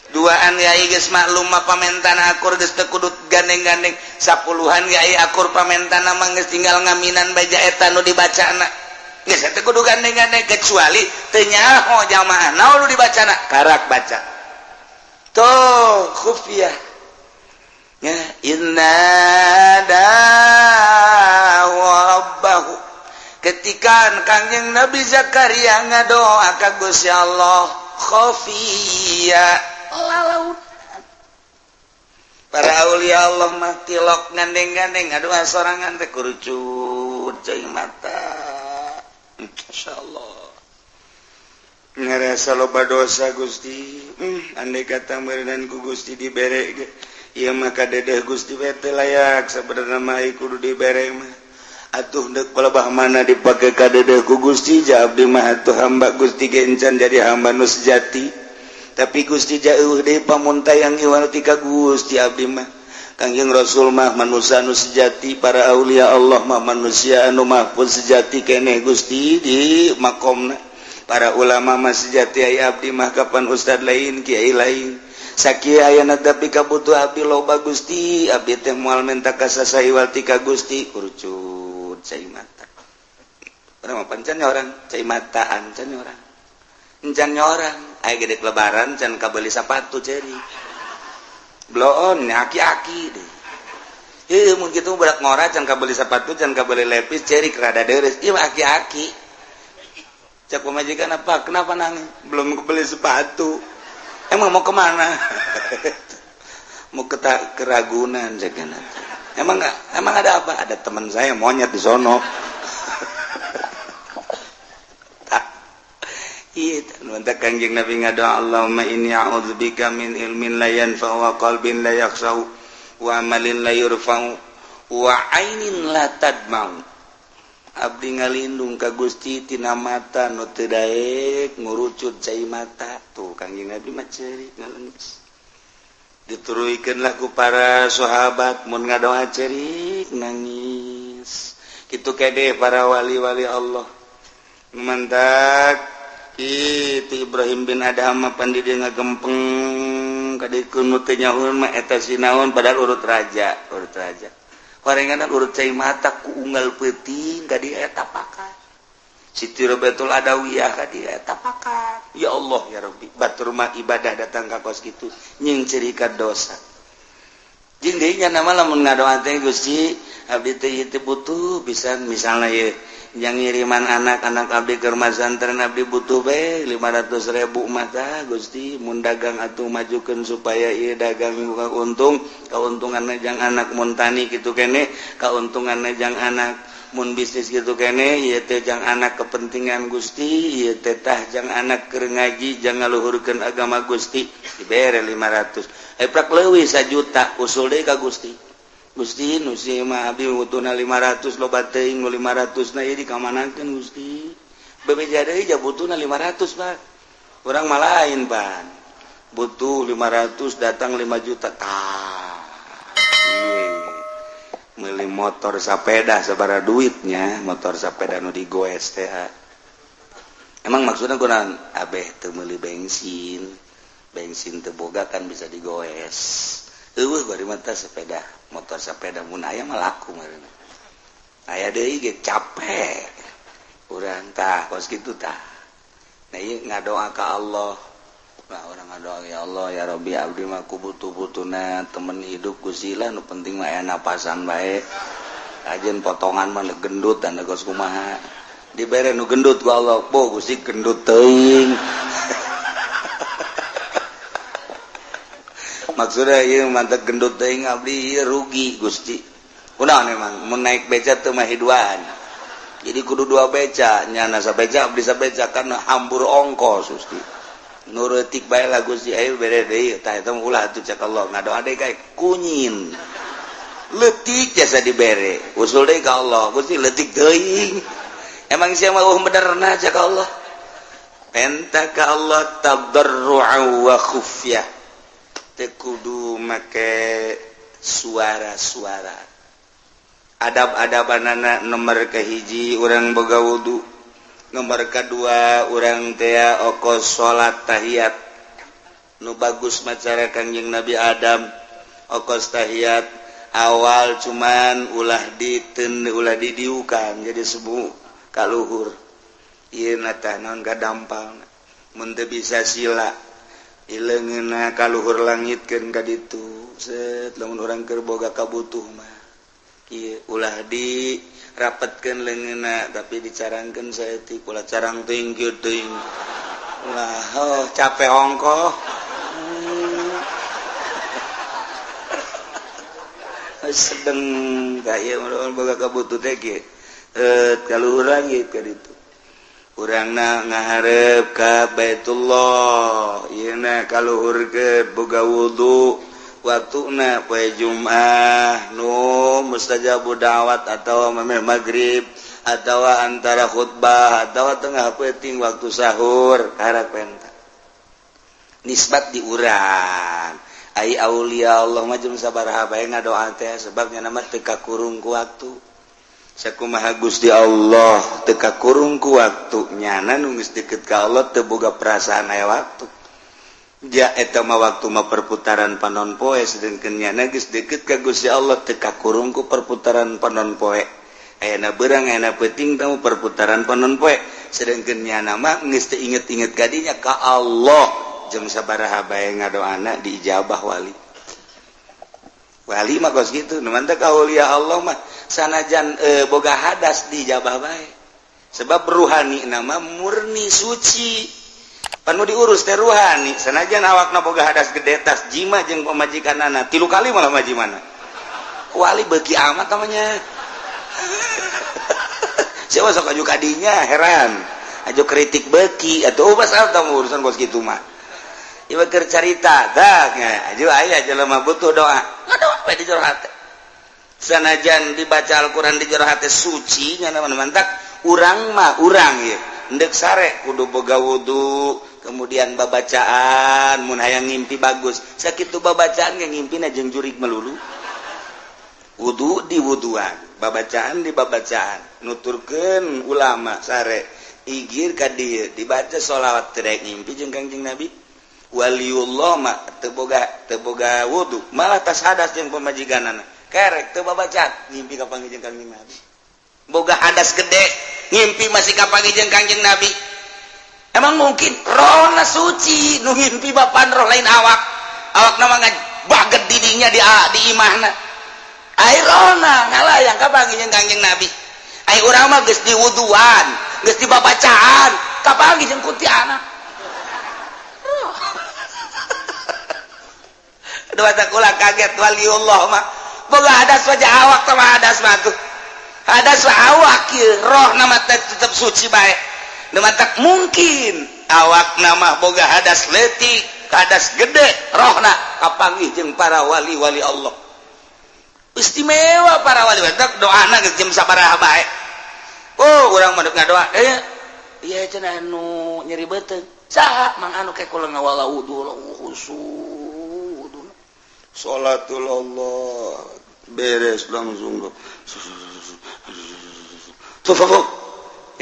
Duaan yai geus maklum mah pamentana akur, geus teu kudu gandeng-gandeng. Sapuluhan yai akur pamentana mah geus tinggal ngaminan baja eta nu dibacana, geus teu kudu gandeng-gandeng, kecuali teu nyaho jamaah naon nu dibacana, karak baca tuh khufiyah ya. Inna rabbahu, ketika Kangjeng Nabi Zakaria ngadoa ka Gusti Allah khafiyya, lalaut. Para aulia Allah mah tilok gandeng-gandeng, ngadoa sorangan teh kurucut cai mata. Insyaallah ngerasa loba dosa, Gusti. Andai kata meureunan ku Gusti dibere ge ieu mah kadedeh Gusti teh layak sabenerna mah, kudu dibere mah atuh. Deuk palebah mana dipake kadedeh ku Gusti? Ja abdi mah atuh hamba Gusti ge encan jadi hamba nu sejati, tapi Gusti jauh deui pamuntayang iwal ti ka Gusti abdi mah. Kangjeng Rasul mah manusia anu sejati, para aulia Allah mah manusia anu mahfuz sejati keneh Gusti di makomna, para ulama mah sejati. Aya abdi mah kapan ustad lain, kiai lain, sakieu ayana, tapi kabutuh abdi loba, Gusti. Abdi teh moal menta ka saha iwal ti ka Gusti. Kurucut cai mata. Urang mah pancan orang cai mataan, can orang, encan orang. Aya gede lebaran can kabeli sepatu, ceri bloon aki-aki deh. Heuh, mun kitu budak ngora can kabeli sepatu, can kabeli lepis, cerik rada deres. Ieu mah aki-aki. Cek pamajikan, "Apa? Kenapa nangis?" "Belum kebeli sepatu." "Emang mau kemana?" "Mau ke Keragunan," cek. "Emang enggak? Emang ada apa?" "Ada teman saya monyet di sono." Iya, Kanjeng Nabi ngadoa, "Allahumma inni a'udzubika min ilmin la yanfa'u wa qalbin la yakhsha'u wa amalin la yurfa'u wa ainin la tadma'u." Abdi ngalindung ka Gusti tina mata nu teu daek ngurucut cai mata. Tuh, Kanjeng Nabi mah ceurik ngalengis. Dituruikeun lah ku para sahabat, mun ngadoa ceurik nangis. Kitu kede para wali-wali Allah. Mantak itu Ibrahim bin Adham pan di dia ngagempeng kadieu nu teu nyaho mah eta sinaon, padahal urut raja, urut raja. Horengan urut cai mata ku unggal peuting ka dieu eta pakat. Siti Robiatul Adawiyah ka dieu eta pakat. Ya Allah ya Rabbi, batur mah ibadah datang ka kos kitu nying cerika dosa. Jeung deui nya nama lamun ngadoa teh, "Gusti, abdi teh ieu teh butuh pisan," misalnya ye yang ngiriman anak-anak abdi ke pesantren, "Abdi butuh be 500.000 mata, Gusti. Mun dagang atuh majukeun supaya ieu dagang buka untung, keuntungan jang anak. Mun tani kitu kene, keuntungan jang anak. Mun bisnis gitu kene, ieu teh jang anak kepentingan, Gusti. Ieu teh tah jang anak keur ngaji, jang ngaluhurkeun agama, Gusti." Dibere 500, eh prak leuwih 1 juta, usul deui ka Gusti. "Gusti, nu si mah abdi butuhna 500, loba teuing nu 500 na, ieu dikamanakeun, Gusti?" Bebeja deui, ja butuhna 500, Pak. Urang mah lain pan, butuh 500 datang 5 juta. Tah, meuli motor sepeda sabaraha duitnya, motor sepeda nu digoes teh. Emang maksudnya kunaon? Abeh teu meuli bensin, bensin teu boga kan bisa digoes. Eueuh bari mata sepeda, motor sepeda mun aya mah laku meureun. Aya deui ge capek. Urang tah kos kitu tah. Nah ieu ngadoa ka Allah. Nah urang ngadoa ya Allah ya Rabbi abdi mah ku butuh-butuhna temen hidup Gusti lah nu penting mah aya napasan bae. Ajeun potongan mah gendut dan kos kumaha. Dibere nu gendut ku Allah, bo Gusti gendut teuing. Maksudnya ieu mantep gendut teuing abdi ieu rugi Gusti. Kunaon emang mun naik beca teu mah hiduan. Jadi kudu dua beca, nyana sabeca abdi sabeca kan hambur ongkos Gusti. Nu reutik bae lah Gusti ayo bere deui tah eta mah ulah atuh cek Allah ngadoa deui kae kunyin. Leutik jasa dibere, usul deui ka Allah Gusti leutik teuing. Emang sia mah eueuh benerna cek Allah. Penta ka Allah tadarru'a wa khufyah. Teu kudu make suara-suara. Adab-adabanana nomor kahiji urang boga wudu, nomor kadua urang teh okos salat tahiyat. Nu bagus macara Kangjeng Nabi Adam okos tahiyat awal cuman ulah diten ulah didiukan jadi sebu kaluhur. Ieu na tah naon kadampal mun teu bisa sila ileungeunna kaluhur langitkeun ka ditu set lamun urang keur boga kabutuh mah ieu ulah di rapetkeun leungeunna tapi dicarangkeun saeutik ulah carang teuing kieu teuing ulah oh capek ongkoh. Sedeng ka ieu mun boga kabutuh teh kieu kaluhur langit ka ditu urangna ngaharep ka Baitullah ieu na kaluhur ke boga wudu waktuna poe Jumat nu mustajabu da'wat atawa memeh magrib atawa antara khutbah atawa tengah peuting waktu sahur karak penta nisbat di urang ai aulia Allah mah jeung sabaraha bae ngadoa teh sebab nya mah teu kakurung ku waktu. Sakumaha Gusti Allah teu kakurung ku waktu nyana nu geus deukeut ka Allah teu boga perasaan aya waktu. Ja eta mah waktu mah perputaran panon poe sedengkeun nyana geus deukeut ka Gusti Allah teu kakurung ku perputaran panon poe. Ayana beurang ayana peuting tamu perputaran panon poe sedengkeun nyana mah geus teu inget-inget ka dinya ka Allah jeung sabaraha bae ngadoana diijabah wali. Wali mah kos kitu nu mantep aulia Allah mah sanajan boga hadas diijabah bae sebab ruhani nama murni suci panu diurus teh ruhani sanajan awakna boga hadas gede tas jima jeung pamajikanana 3 kali malah majimana wali beuki amat namanya. Siapa sok aju kadinya heran aju kritik beuki atuh pasal tamu urusan kos kitu mah ieu keur carita tah aju aya jelema butuh doa ngadoa we di jero hate sanajan dibaca Al-Qur'an di jero hate suci nya mantak urang mah urang ieu endek sare kudu boga wudu kemudian babacaan mun hayang ngimpi bagus sakitu babacaan ge ngimpina jeung jurig melulu wudu di wuduan babacaan di babacaan nuturkeun ulama sare igir ka dieu dibaca sholawat teu daek ngimpi jeung Kangjeng Nabi waliullah mah teu boga wudu malah tas hadas jeung pamajikanana kerek teu babacaan ngimpi ka panggih jeung Kangjeng Nabi boga hadas gede ngimpi masih ka panggih jeung Kangjeng Nabi emang mungkin rohna suci nu ngimpi bapan roh lain awak awakna mah baget didinya di imahna ai rohna ngalayang ka panggih jeung Kangjeng Nabi ai urang mah geus diwuduan geus dibabacaan ka panggih jeung kuntianak. Dua kula kaget waliullah mah boga hadas wajah awak sama hadas mah tuh hadas mah awak ieu roh nama tetep suci bae nu matak mungkin awak nama boga hadas leutik hadas gede rohna kapanggih jeung para wali-wali Allah istimewa para wali matak doana geus jeung sabaraha bae. Oh urang mah deuk ngadoa ieu cenah anu nyeri beuteung saha mang anu ke kula ngawala wudu khusyuk salatul Allah beres langsung tuh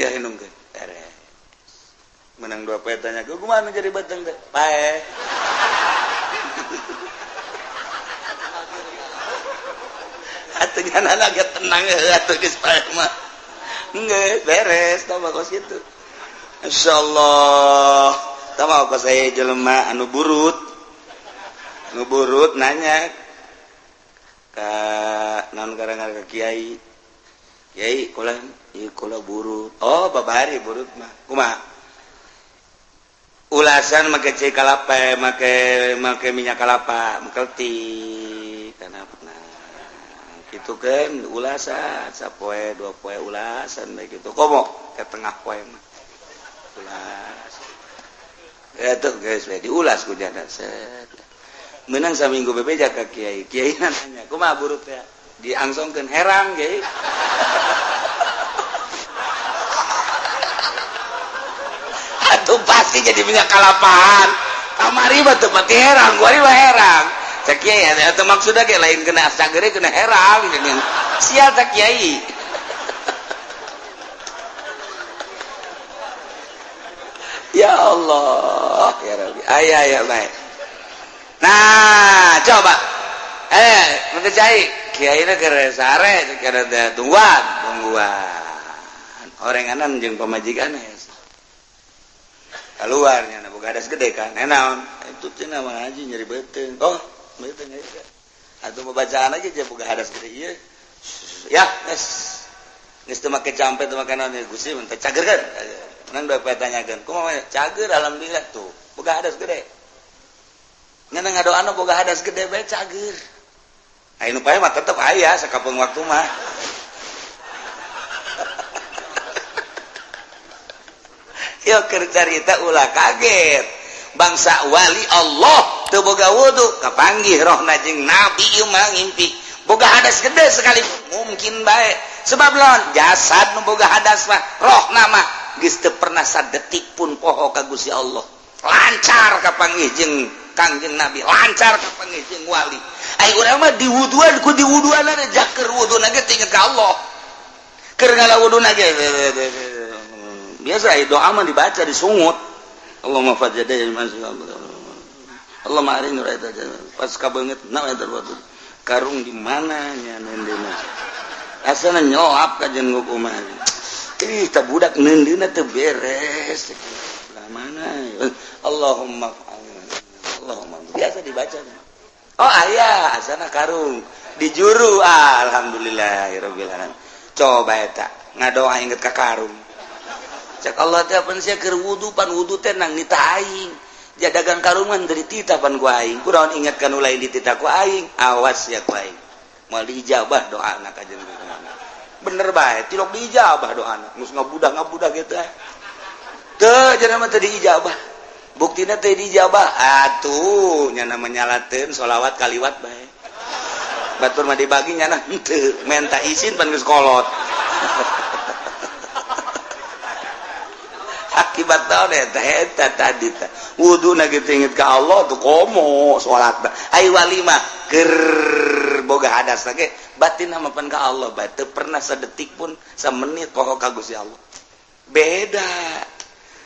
ya inungkeun beres menang dua poe tanya gua kumaha jadi beteng teh pae. Atuh nyanana ge tenang atuh geus paeh mah. Geus beres tah mah kos kitu. Insyaallah. Tah mah kos aya jelema anu burut. Nu burut nanya ka naon garangan ka kiai. Kiai kula ieu kula burut. Oh, babari burut mah. Kumaha? Ulasan make cai kalapa, make make minyak kalapa, mengkeltik kana nah gitu kan ulasan sapoe dua poe ulasan bae gitu. Komo ke tengah poe mah. Ulas. Ya tuh guys, diulas ku janda set. Menang saminggu bebeja ka kiai. Kiai nanya, kumaha burut ya? Diangsongkeun herang kiai. Atuh pasti jadi minyak kalapaan. Kamari mah teu pati herang, kuari mah herang. Cek kiai atuh maksudna ge lain kena sagere kena herang geuning. Sial tak kiai. Ya Allah, ya Rabbi. Aya aya bae. Nah, coba. Mengke cai kiai na keur sare keur tungguan, tungguan. Orenganan jeung pamajikan keluarnya na boga hadas gede kan. Naon? Itu cenah mah ngaji nyeri beuteung. Oh, beuteung aya. Atuh bacaan aja je boga hadas gede ieu. Ya, geus. Geus teu make campe teu make naon Gusti mun teh cager kan. Menang bapak tanyakeun, kumaha cager alhamdulillah tuh. Boga hadas gede. Ngan ngadoana boga hadas gede bae cager. Aya nu pae mah tetep aya sakapeung waktu mah. Yo keur carita ulah kaget. Bangsa wali Allah teu boga wudu kapanggih rohna jeung nabi ieu mah ngimpi. Boga hadas gede sekali mungkin bae. Sebab lawan jasad nu boga hadas mah rohna mah geus teu pernah sadetik pun poho ka Gusti Allah. Lancar kapanggih jeung Kangjeng Nabi, lancar kapanggih jeung wali. Ai urang mah diwuduan ku diwuduanana jaker wuduna ge teu inget ka Allah. Keur ngalawuduna ge biasa doa mah dibaca disungut. Allahumma fajjada Allahumma arini raita pas kabeungeut na eta karung di mana nya neundeuna asana nyolap ka jeung kumaha. Ih ta budak neundeuna teu beres lah mana Allahumma Allahumma biasa dibaca. Oh aya asana karung di juru alhamdulillahirabbil alamin. Coba eta ngadoa inget ka karung. Cek Allah teh pan sia keur wudu pan wudu teh nang nita aing. Jadagang karungan dari tita pan ku aing. Kunaon inget ka nu lain ditita ku aing. Awas ya ku aing. Moal diijabah doana ka jeung bener bae tilok diijabah doana. Geus ngabudah-ngabudah kitu eh. Teu cenah mah teu diijabah. Buktina teu diijabah. Atuh nya mah nyalateun sholawat kaliwat bae. Batur mah dibagi nya henteu menta izin pan geus kolot. Akibat naon eta eta tadi teh wuduna kitu inget ka Allah tuh komo salat ai wali mah keur boga hadas ge batin mah pan ka Allah bae teu pernah sadetik pun samenit poho ka Gusti Allah. Beda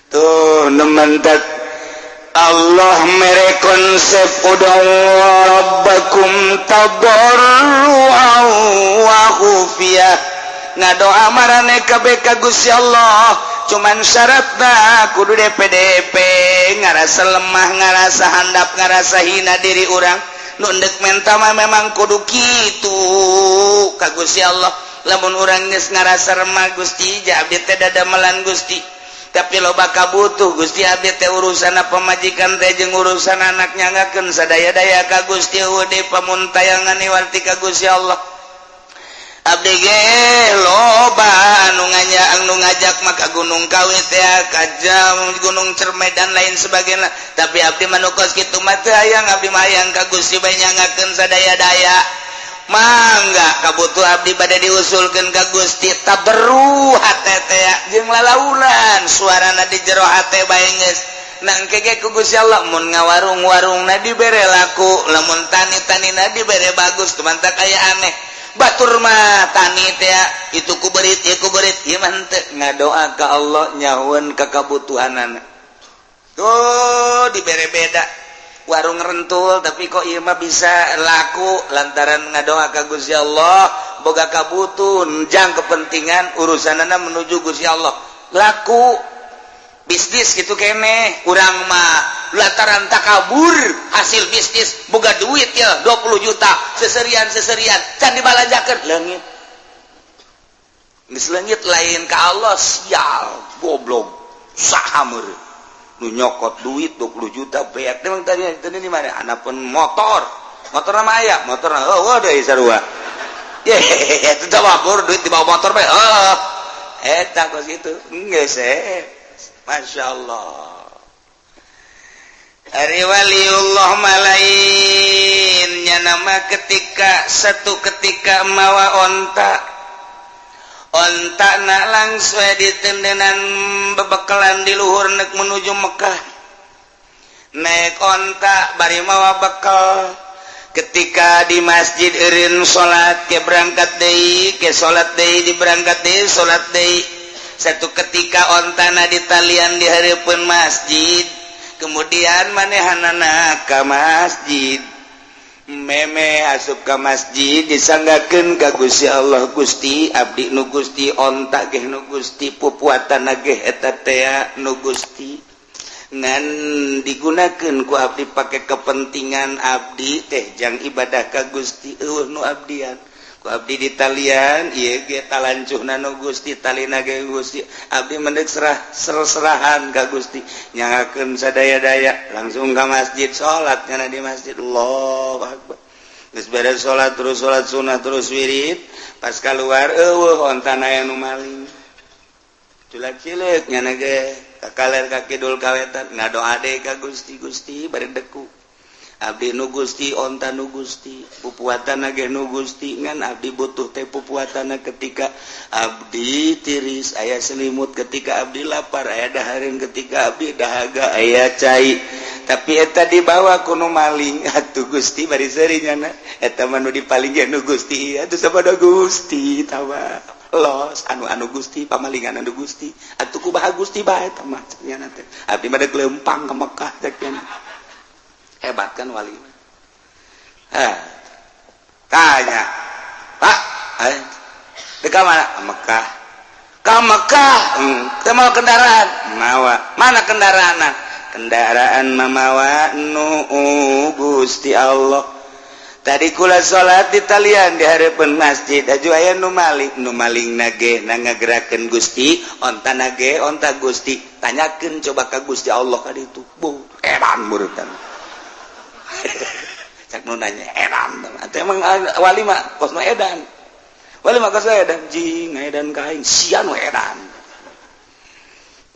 tuh nementak Allah mere konsep ud'u rabbakum tadarruan wa khufiyah. Ngadoa marane kabeh ka Gusti Allah cuman syaratna kudu DPDP ngarasa lemah ngarasa handap ngarasa hina diri urang nu endek menta mah memang kudu kitu ka Gusti Allah. Lamun urang geus ngarasa remah Gusti ja abdi teh dadamelan Gusti tapi loba kabutuh Gusti abdi teh urusan pamajikan teh jeung urusan anak nyangakeun sadaya-daya ka Gusti eueuh pamuntayangan warti ka Gusti Allah. Abdi ge loba anu nganya anu ngajak maka Gunung Kawi teh ka jam Gunung Cermai dan lain sebagainya tapi abdi mah nu kos kitu mah teu hayang abdi mah hayang ka Gusti bae nyangakeun sadaya-daya. Mangga kabutuh abdi bade diusulkeun ka Gusti taberru hate teh jeung lalaunan suarana di jero hate bae geus nangke ge ku Gusti Allah mun ngawarung-warungna dibere laku lamun tani-tanina dibere bagus kumantak aya aneh batur mah tani teh itu ku berit ieu ku berit ieu mah henteu ngadoa ka Allah nyahueun ka kabutuhanana tuh dibere beda warung rentul tapi kok ieu mah bisa laku lantaran ngadoa ka Gusti Allah Boga kabutun jang kepentingan, urusanana menuju Gusti Allah, laku bisnis gitu kene. Kurang mah lantaran takabur, hasil bisnis boga duit ya 20 juta, seserian seserian can dibalanjakeun, leungit. Geus leungit, lain ka Allah. Sial, goblok, saha meureun nu nyokot duit 20 juta beak? Emang tadi tadi di mana pun motor, motor nama aya motor. Oh, oh deui sarua. Ye, itu mabur duit di bawah motor bae. Oh, eta kos itu geus eh. Masya Allah. Ari waliullah malainnya nama, ketika satu ketika mawa onta, onta nak langsung ditendenan, bebekalan di luhur, nek menuju Mekah naik onta bari mawa bekal. Ketika di masjid eureun salat, ke berangkat deui, ke salat deui, di berangkat deui, salat deui. Satu ketika ontana ditalian di hareupeun masjid, kemudian manehanana ka masjid, meme asup ka masjid, disanggakeun ka Gusti Allah, "Gusti, abdi nu Gusti, onta ge nu Gusti, pupuatan ge eta tea nu Gusti, ngan digunakeun ku abdi pake kepentingan abdi teh jang ibadah ka Gusti. Eueuh nu abdian, ku abdi ditalian, ieu ge talancuhna nu Gusti, talina ge Gusti. Abdi mendek serah serahan ka Gusti, nyangakeun sadaya-daya." Langsung ka masjid, salat nyana di masjid. Allahu akbar. Geus beres salat, terus salat sunah, terus wirid. Pas keluar, eueuh ontana, aya nu maling. Culak cileuk nyana ge ka kaler, ka kidul, ka wetan, ngadoa deui ka Gusti. "Gusti," bari deku, "abdi nu Gusti, onta nu Gusti, pupuatan ge nu Gusti, ngan abdi butuh teh pupuatan ketika abdi tiris aya selimut, ketika abdi lapar aya dahareun, ketika abdi dahaga aya cai, tapi eta dibawa ku nu maling atuh, Gusti." Bari seuri nyana, "Eta mah nu dipaling ge nu Gusti atuh, sabodo Gusti tawa los anu anu Gusti, pamalingan anu Gusti atuh, kumaha Gusti bae eta mah?" Nyana teh, "Abdi mah dek leumpang ka Mekah," cek nyana. Hebat kan wali? Eh, tanya, "Pak, eh, dek mana?" "Mekah." "Ka Mekah? Teu mawa kendaraan?" "Mawa." "Mana kendaraan?" "Kendaraan mamawa nu Gusti Allah. Tadi kula salat di talian di hareupeun masjid, aju aya nu maling. Nu maling nage na ngagerakeun Gusti, onta nage onta Gusti. Tanyakeun coba ka Gusti Allah ka ditu." Bu, edan murutan. Cak nu nanya edan. Atuh emang wali mah kos nu edan. Wali mah kos edan, jing edan ka aing, sia nu edan.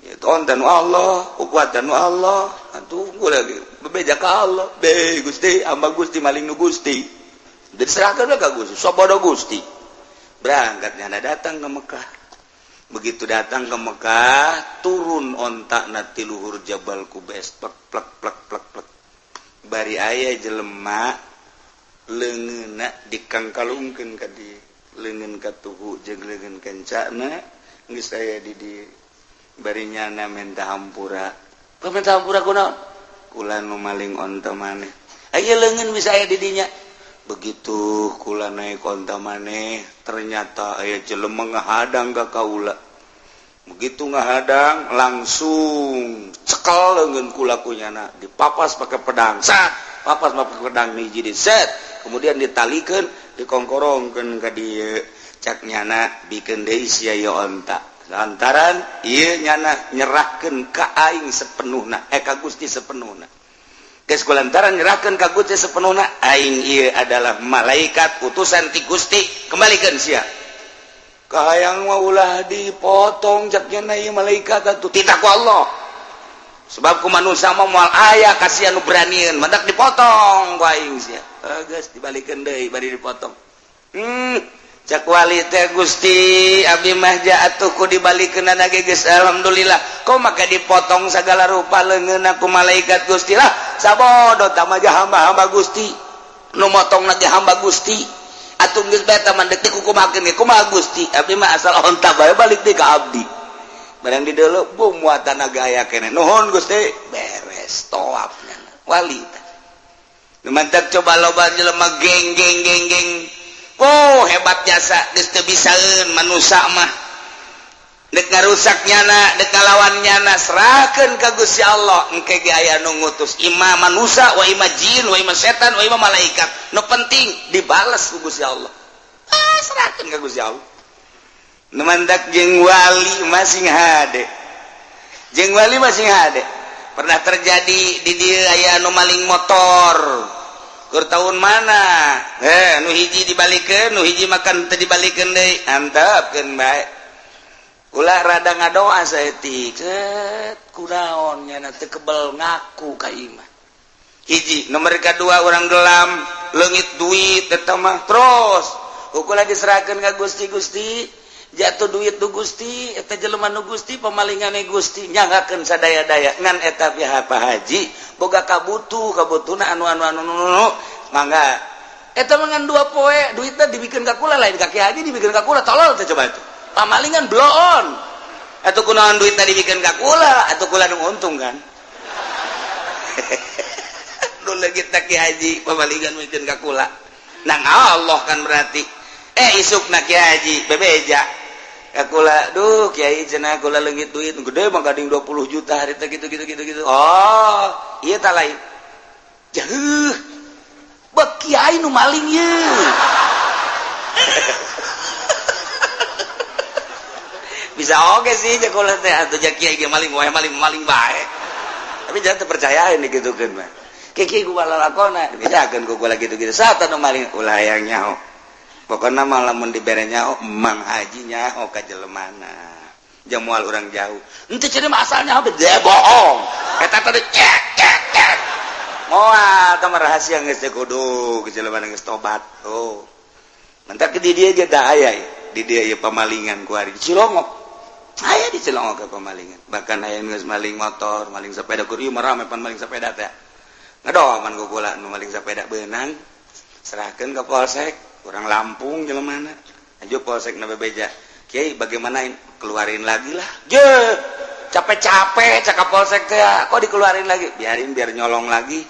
Itu onta nu Allah, kuatan nu Allah. Atuh lagi bebeja ka Allah. "Be Gusti, hamba Gusti, maling nu Gusti." Jadi serahkan ka Gusti, sabodo Gusti. Berangkat nyana, datang ke Mekah. Begitu datang ke Mekah, turun onta na ti luhur Jabal Kubes, plek plek plek plek plek. Bari aya jelema leungeunna dikangkalungkeun ka di leungeun katuhu jeung leungeun kencana, geus aya di di. Bari nyana minta hampura. "Minta hampura kunaon?" "Kula nu maling onta maneh. Aya leungeun bisa aya di dinya. Begitu kula naik onta maneh, ternyata aya jelema ngahadang ka kaula. Begitu ngahadang, langsung cekel leungeun kula ku nyana, dipapas pakai pedang, sat, papas pakai pedang hiji di set, kemudian ditalikeun, dikongkorongkeun ka dieu. Cak nyana, 'Bikeun deui sia ieu onta, lantaran ieu nyana nyerahkeun ka aing sepenuhna, eh, ka Gusti sepenuhna. Geus kulantaran nyerahkeun ka Gusti sepenuhna, aing ieu adalah malaikat utusan ti Gusti, kembalikan sia." 'Kahayang mah ulah dipotong,' cak nyana, 'ieu malaikat atuh titah ku Allah, sebab ku manusia mah moal aya kasihan nu beranian, mantak dipotong ku aing sia.' Geus dibalikeun deui bari dipotong." Cak wali teh, "Gusti, abdi mah atuh ku dibalikeun ge geus alhamdulillah, kok maka dipotong segala rupa leungeun ku malaikat Gusti? Lah, sabodo tah mah, hamba-hamba Gusti, nu motong ge hamba Gusti atuh. Geus bae tah mah, deuk dikukumakeun ge kumaha Gusti? Abdi mah asal onta bae balik deui ka abdi." Barang di deuleu, bu, muatan aya keneh. "Nuhun, Gusti." Beres tawafnya wali teh. Mantap. Coba loba jelema geng geng geng geng. Oh, hebat jasa geus teu bisaeun manusia mah. Dek ngarusak nyana, dek ngalawan nyana, serahkeun ka Gusti Allah. Engke ge aya nu ngutus, ima manusia wa ima jin wa ima setan wa ima malaikat. Nu penting dibales ku Gusti Allah. Ah, serahkeun ka Gusti Allah. Nu mandak jeung wali masing hade. Jeung wali masing hade. Pernah terjadi di dieu aya nu maling motor. Keur tahun mana? Eh, nu hiji dibalikeun, nu hiji makan teu dibalikeun deui. Antepkeun bae. Ulah rada ngadoa saeutik. Cet, kunaon nyana teu kebel ngaku ka imah. Hiji, nomor kedua orang gelam, leungit duit eta mah terus. Ukur diserahkeun ka Gusti. Gusti, jatuh duit nu Gusti, eta jelema nu Gusti, pemalingane Gusti, nyanggakeun sadaya-daya ngan eta pihak Pak Haji boga kabutuh, kabutuhna anu anu anu anu mangga eta mah ngan 2 poe duitna dibikeun ka kula, lain ka Ki Haji, dibikeun ka kula. Tolol teh coba itu pamalingan bloon atuh. Kunaon duitna dibikeun ka kula atuh? Kula nu untung kan nu leungit Ki Haji, pamalingan mikeun ka kula nang Allah kan. Berarti isuk na Ki Haji bebeja kula, "Duh Kiai," cenah, "kula leungit duit gede mah gading 20 juta hari teh," gitu gitu gitu gitu. Oh iya, tak lain jauh bek kiai nu maling ye. Bisa oke sih kula teh atuh, ja kiai ge maling wae, maling maling bae, tapi jangan terpercayain digitukeun mah. Kiai gua lalakona dibejakeun ku kula gitu-gitu saat nu maling ulah hayang nyaho. Pokoknya malah mun dibere nyaho, Mang Haji nyaho ka jelemana, jamual orang jauh ente jadi mah asalnya dia bohong eta tadi cek cek cek moal tah rahasia geus teh kudu ke jelemana geus tobat. Oh, mentak di dia ge da aya di dia ieu pamalingan ku ari di Cilongok, aya di Cilongok ke pamalingan, bahkan aya geus maling motor, maling sepeda. Kur ieu mah rame pan maling sepeda teh. Ngadoaman ku kula nu maling sepeda beunang, serahkeun ke polsek. Kurang Lampung jelemana aja, polsek na bebeja, "Kiai, bagaimana ini?" "Keluarin lagi lah." Je capek-capek cakap polsek teh, kok dikeluarin lagi? "Biarin, biar nyolong lagi."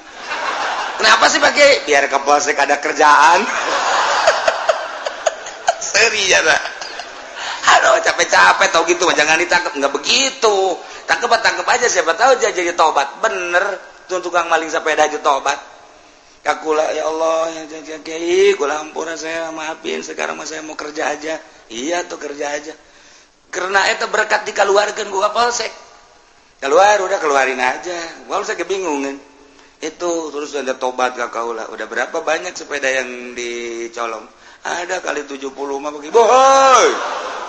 "Kenapa sih, Pak Kiai?" "Biar ke polsek ada kerjaan." Seri ya. Aduh, capek-capek tau gitu mah jangan ditangkap. Nggak begitu, tangkep tangkep aja, siapa tahu aja jadi tobat. Bener tuh, tukang maling sepeda aja tobat. Kakula, "Ya Allah ya, Kiai, kula ampura, saya maafin, sekarang mah saya mau kerja aja." Iya tuh, kerja aja karena itu berkat dikeluarkan gua polsek. Keluar, udah keluarin aja. Polsek kebingungan itu. Terus ada tobat ke kaula. "Udah berapa banyak sepeda yang dicolong?" "Ada kali 70 mah." "Begitu boy,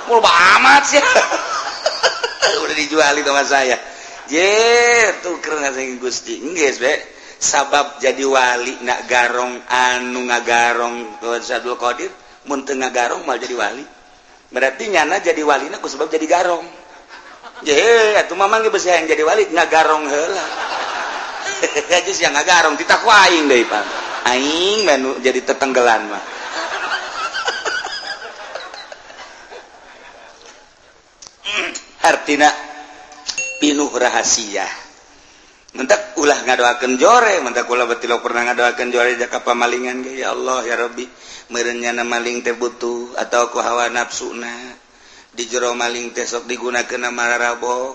mau amat sih, udah dijualin sama saya." Je tuh keren saya Gusti geus be sabab jadi wali nak garong anu ngagarong ke Abdul Qadir, mun teu ngagarong mal jadi wali. Berarti nyana jadi wali ku sebab jadi garong. Je atuh mamang ge besi yang jadi wali ngagarong heula aja sih, ngagarong titah ku aing deui, Pak. Aing menu jadi tetenggelan mah. Artina pinuh rahasia. Mentak ulah ngadoakeun jore, mentak ulah betul pernah ngadoakeun jore jaka pamalingan ge, "Ya Allah ya Rabbi, meureun nyana maling teh butuh atau ku hawa nafsuna di jero maling teh sok digunakeun mararabo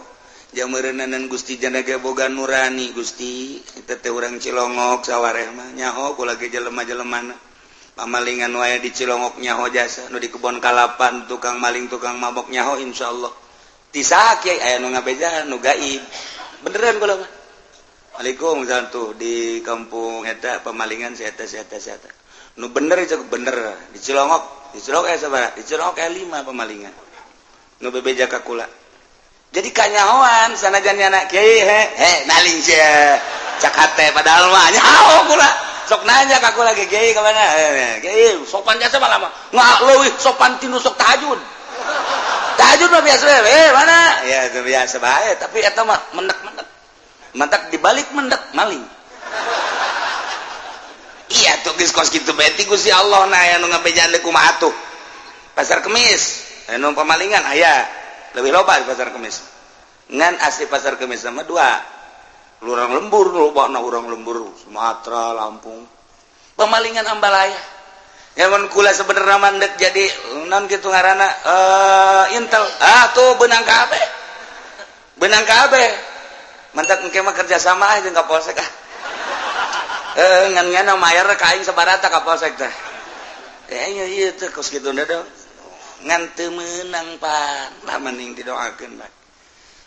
jang meureunanan Gusti jana ge boga nurani Gusti." Eta teh urang Cilongok sawareh mah nyaho kula ge jelema-jelemana pamalingan wae di Cilongok nyaho jasa nu di kebon kalapan tukang maling tukang mabok nyaho insyaallah. Ti saha, Kiai? Aya nu ngabejaan nu gaib beneran kula mah. Waalaikumsalam, tuh di kampung eta pemalingan si eta si eta si eta nu bener itu bener di Cilongok, di Cilongok sabaraha di Cilongok 5 pemalingan nu bebeja ka kula. Jadi kanyahoan sanajan nyana, "Kiai, he he maling sia," cak hate, padahal mah nyaho kula. Sok nanya ka kula ge, "Kiai ka mana?" "Eh, kiai sopan jasa malah mah nggak leuwih sopan tinu sok tahajud." Tahajud mah biasa, "Eh, mana ya?" Itu biasa bae, tapi eta mah mendak-mendak mantak dibalik mendak maling. Iya tuh geus kos kitu bae ti Gusti Allah. Nah, aya nu ngabejaan deui kumaha atuh? Pasar Kemis anu pamalingan aya lebih loba di Pasar Kemis. Ngan asli Pasar Kemis sama dua urang lembur, loba na urang lembur, Sumatera, Lampung, pemalingan ambalaya. Ya mun kula sebenarnya mandek jadi non gitu ngaranna intel. Ah tuh benang kabeh. Benang kabeh. Mantap engke mah kerja sama aja ka polsek ah. Ngan ngan mayar ka aing sabarata ka polsek teh. Ya iya teh kos kitu dong. Ngan teu meunang pan. Lah mending didoakeun bae.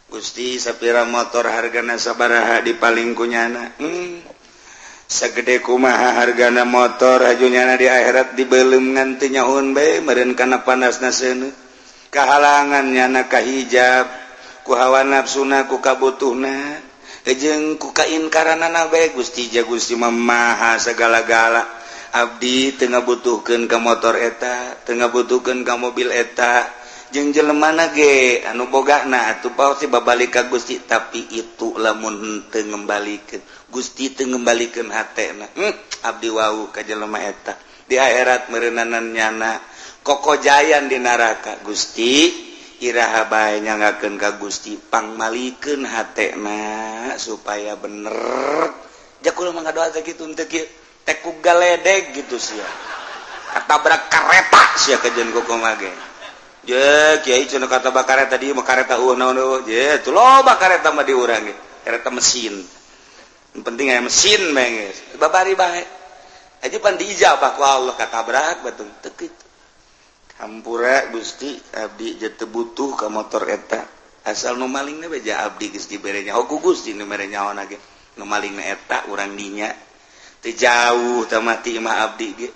Gusti sapira motor hargana sabaraha dipaling ku nyana. Segede kumaha hargana motor aju nyana di akhirat dibelum ngan teu nyahoun bae meureun kana panasna seuneu. Kahalangan nyana kahijab ku hawa nafsuna ku kabutuhna jeung ku kainkaranana bae. Gusti ja Gusti mah maha segala-gala. Abdi teu ngabutuhkeun ka motor eta, teu ngabutuhkeun ka mobil eta, jeung jelemana ge anu bogana atuh pasti babalik ka Gusti. Tapi itu lamun teu ngembalikeun Gusti, teu ngembalikeun hatena, abdi wau ka jelema eta di akhirat meureunanan nyana kokojayan di neraka. Gusti, iraha bae nyanggakeun ka Gusti pangmalikeun hatena supaya bener. Ja kula mah ngadoa teh kitu teu kieu teh ku galedeg gitu sia katabrak kareta sia kajeun kumaha ge. Je kiai cenah katabrak kareta di mah kareta eueuh naon eueuh je tuh loba kareta mah di urang ge kareta mesin. Yang penting aya mesin bae geus babari bae aja pan diijabah ku Allah katabrak batung teu kitu. Hampura Gusti, abdi je teu butuh ka motor eta, asal nu malingna bae ja abdi geus dibere nyaho ku Gusti. Nu mere nyaho ge nu malingna eta urang dinya teu jauh teh mati mah abdi ge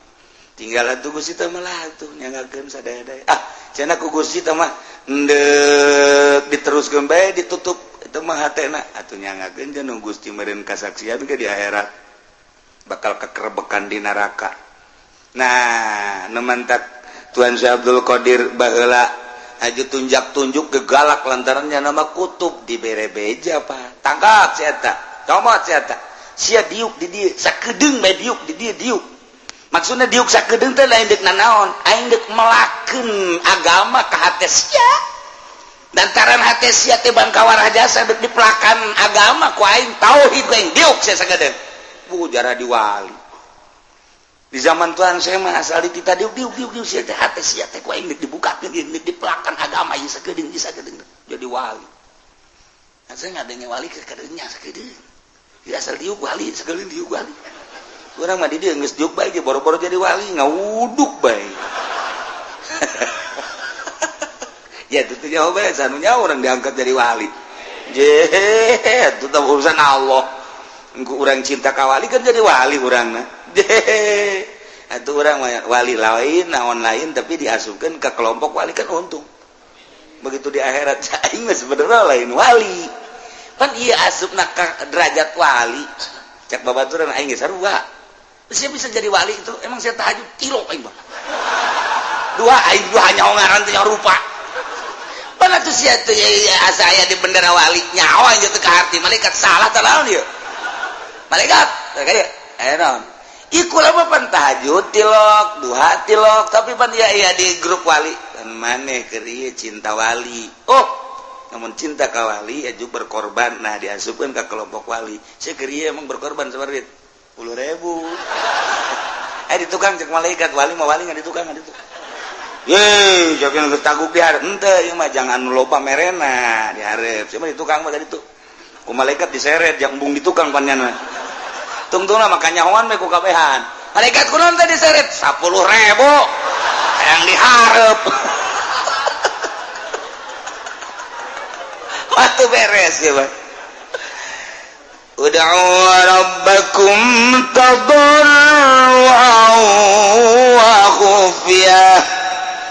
tinggal atuh Gusti teh mah lah atuh nyanggakeun sadaya-daya. Ah cenah ku Gusti teh mah endek diteruskeun bae ditutup itu mah hatena atuh nyanggakeun jeung Gusti meureun kasaksian ke di akhirat bakal kekerebekan di neraka. Nah, nu mantak Tuan Syekh Abdul Qadir baheula aju tunjak-tunjuk gegalak lantarannya nama kutub dibere beja pak tangkap si eta comot si eta sia diuk di dieu sakedeung bae diuk di dieu. Diuk maksudnya diuk sakedeung teh lain deuk nanaon, aing deuk melakeun agama ka hate sia lantaran hate sia teh bangkawar jasa deuk dipelakan agama ku aing tauhid ku aing diuk sia sakedeung bu jarah di wali di zaman Tuhan saya mah asal di kita diuk diuk diuk diuk sia teh hate sia teh ku aing deuk dibukakeun deuk dipelakan agama ieu sakedeung ieu sakedeung jadi wali. Nah, saya ngadenge wali ke kadeungnya sakedeung ya asal diuk wali sakedeung diuk wali. Urang mah di dieu geus diuk bae ge boro-boro jadi wali ngawuduk bae. Ya itu teh nyaho bae sanunya urang diangkat jadi wali je itu teh urusan Allah. Engko urang cinta ka wali kan jadi wali urangna je atuh urang mah wali lain naon lain tapi diasupkeun ke kelompok wali kan untung begitu di akhirat. Aing mah sebenarnya lain wali pan ieu asupna ka derajat wali cak babaturan aing geus sarua. Saya bisa jadi wali itu emang saya tahajud kilo aing mah dua aing dua nyaho ngaran teh nyaho rupa. Pan atuh sia teh asa aya di bendera wali nyaho aing teh ka arti malaikat salah teh naon ieu malaikat kayak aya naon ieu kula mah pan tahajud tilok duha tilok tapi pan ieu aya di grup wali kan maneh keur ieu cinta wali. Oh namun cinta ka wali aju berkorban nah diasupkeun ka kelompok wali. Saya keur ieu emang berkorban sabaraha 10.000 di tukang cek malaikat wali mah wali nggak di tukang nggak di tukang. Ye, jangan geus taguk di hareup henteu ieu mah jangan loba merena di hareup. Sia mah di tukang mah tadi tuh. Ku malaikat diseret jang embung di tukang pannyana. Tungtungna mah kanyahoan we ku kabehan. Malaikat kunaon teh diseret 10.000 yang dihareup. Waktu beres ya, Pak. Ud'u rabbakum tadarruan wa khufiyah.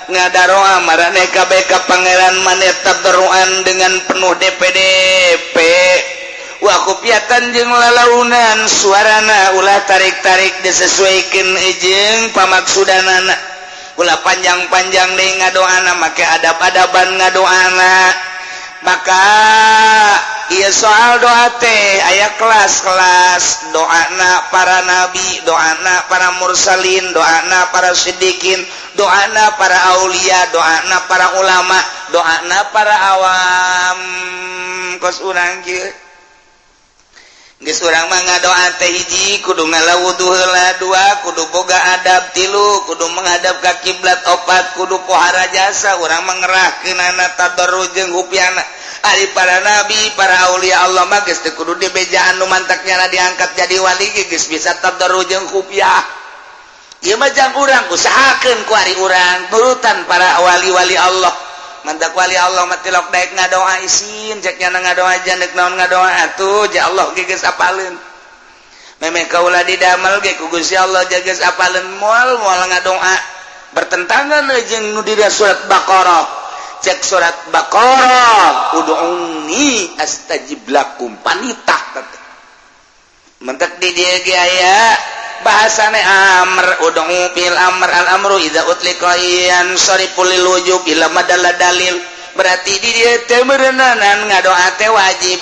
Ngadaroa marane kabeh ka pangeran maneh tadarruan dengan penuh DPDP wa khufiyatan jeung lalaunan suarana ulah tarik-tarik disesuaikan jeung pamaksudanana ulah panjang-panjang deui ngadoana make adab-adaban ngadoana. Maka iya soal doa teh aya kelas-kelas doana para nabi, doana para mursalin, doana para siddiqin, doana para aulia, doana para ulama, doana para awam kos urang kieu. Geus urang mah ngadoa teh, hiji kudu ngala wudu heula, dua kudu boga adab, tilu kudu menghadap ka kiblat, opat kudu pohara jasa. Urang mah ngerahkeunana tadarru jeung khufiahna. Ari para nabi, para aulia Allah mah geus teu kudu dibejaan, nu mantaknya diangkat jadi wali ge geus bisa tadarru jeung khufiah. Ieu mah jang urang usahakeun ku ari urang nurutan para wali-wali Allah. Mantak wali Allah mah tilok daek ngadoa isin, cek nyana ngadoa jandek naon ngadoa atuh ja Allah ge geus apaleun. Memeh kaula didamel ge ku Gusti Allah ja geus apaleun, moal moal ngadoa bertentangan jeung nu di surat Baqarah. Cek surat Baqarah, "Ud'uni astajib lakum," panitah teh. Mentek di dieu ge aya bahasane amr, ud'u bil amr, al amru idza utliqa yansarifu lil wujub ila madalla dalil. Berarti di dieu teh meureunanan ngadoa teh wajib,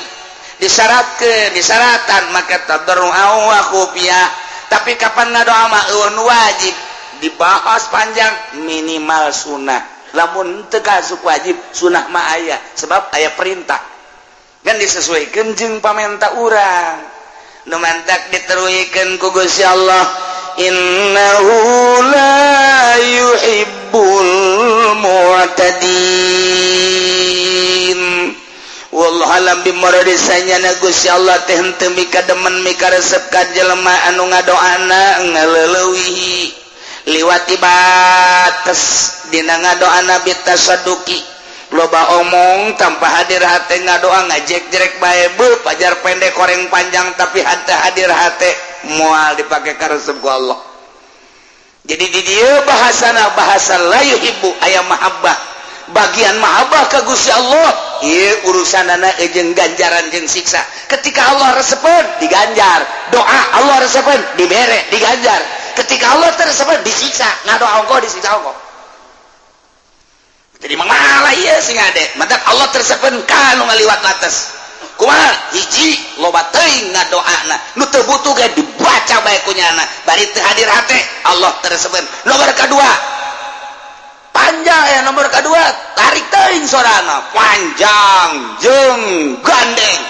disyaratkeun, disaratan maka tadarru wa khufiyah. Tapi kapan ngadoa mah euweuh wajib, dibahas panjang, minimal sunnah. Lamun teu kasup wajib, sunnah mah aya, sebab aya perintah kan disesuaikan jeung pamenta urang. Nu mantak diteruikeun ku Gusti Allah, "Innahu la yuhibbul mu'tadin." Wallahu alam bimuradi, sanyana Gusti Allah teh henteu mika demen, mika resep ka jelema anu ngadoana ngaleulewihi, liwati bates dina ngadoana, bitasadduki, loba omong tanpa hadir hate, ngadoa ngajek-jerek bae, bu pajar pendek koreng panjang, tapi hate hadir hate, moal dipake karesep ku Allah. Jadi di dieu bahasana bahasa la yuhibbu, aya mahabbah, bagian mahabbah ka Gusti Allah. Ieu urusanana jeung ganjaran jeung siksa. Ketika Allah resepeun, diganjar doa, Allah resepeun, dibere, diganjar. Ketika Allah teu resepeun, disiksa. Ngadoa ongkoh, disiksa ongkoh. Jadi malah ieu sing ade mantak Allah teu resepeun ka nu ngaliwat batas. Kumaha? Hiji, loba teuing ngadoana, nu teu butuh ge dibaca bae ku nyana, bari teu hadir hate, Allah teu resepeun. Nomor kedua panjang ya, nomor kedua tarik teuing sorana panjang jeung gandeng,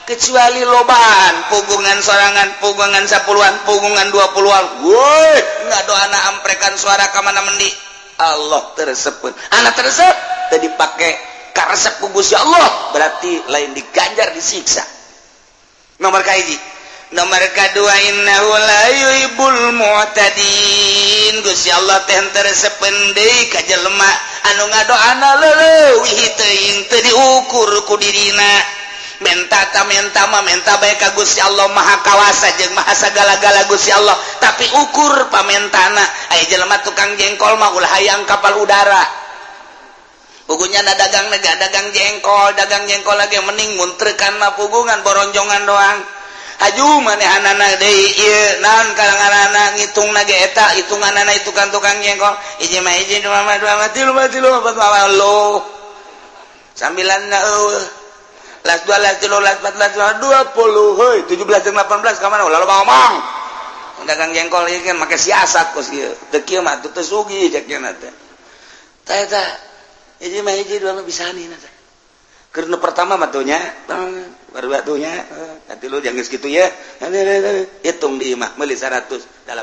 kecuali lobaan pugungan sorangan, pugungan 10-an, pugungan 20-an, woi ngadoana amprekan suara ka mana mendi, Allah teu resepeun. Anak teu resep teu dipake karesep ku Gusti Allah, berarti lain diganjar, disiksa. Nomor kahiji. Nomor kedua, innahu la yuhibbul mu'tadin. Gusti Allah teh teu resepeun deui ka jelema anu ngadoana leuwih teuing, teu diukur ku dirina. Menta ta menta mah menta bae ka Gusti Allah, Maha Kawasa jeung Maha sagala-gala Gusti Allah, tapi ukur pamentana. Aya jelema tukang jengkol mah ulah hayang kapal udara. Pugunya na dagang nega dagang jengkol, dagang jengkol lagi mending muntrekan mah pugungan boronjongan doang. Haju manehanana deui ieu naon kalanganana ngitung ge eta hitunganana itu kan tukang jengkol, hiji mah hiji, dua mah dua mah, tilu mah tilu, empat mah lo sambilan na eueuh, las dua, las tilu, las empat, las lima, 20, hei, 17 dan 18 ka mana? Lalu ngomong dagang jengkol ieu kan make siasat kos kieu, teu kieu mah teu sugih cek nya teh. Tah eta hiji mah hiji, dua mah bisa nih teh. Keur nu pertama mah tuh nya, baru atuh nya, nanti lu jangan segitu ya, hitung di imah meuli 180 20.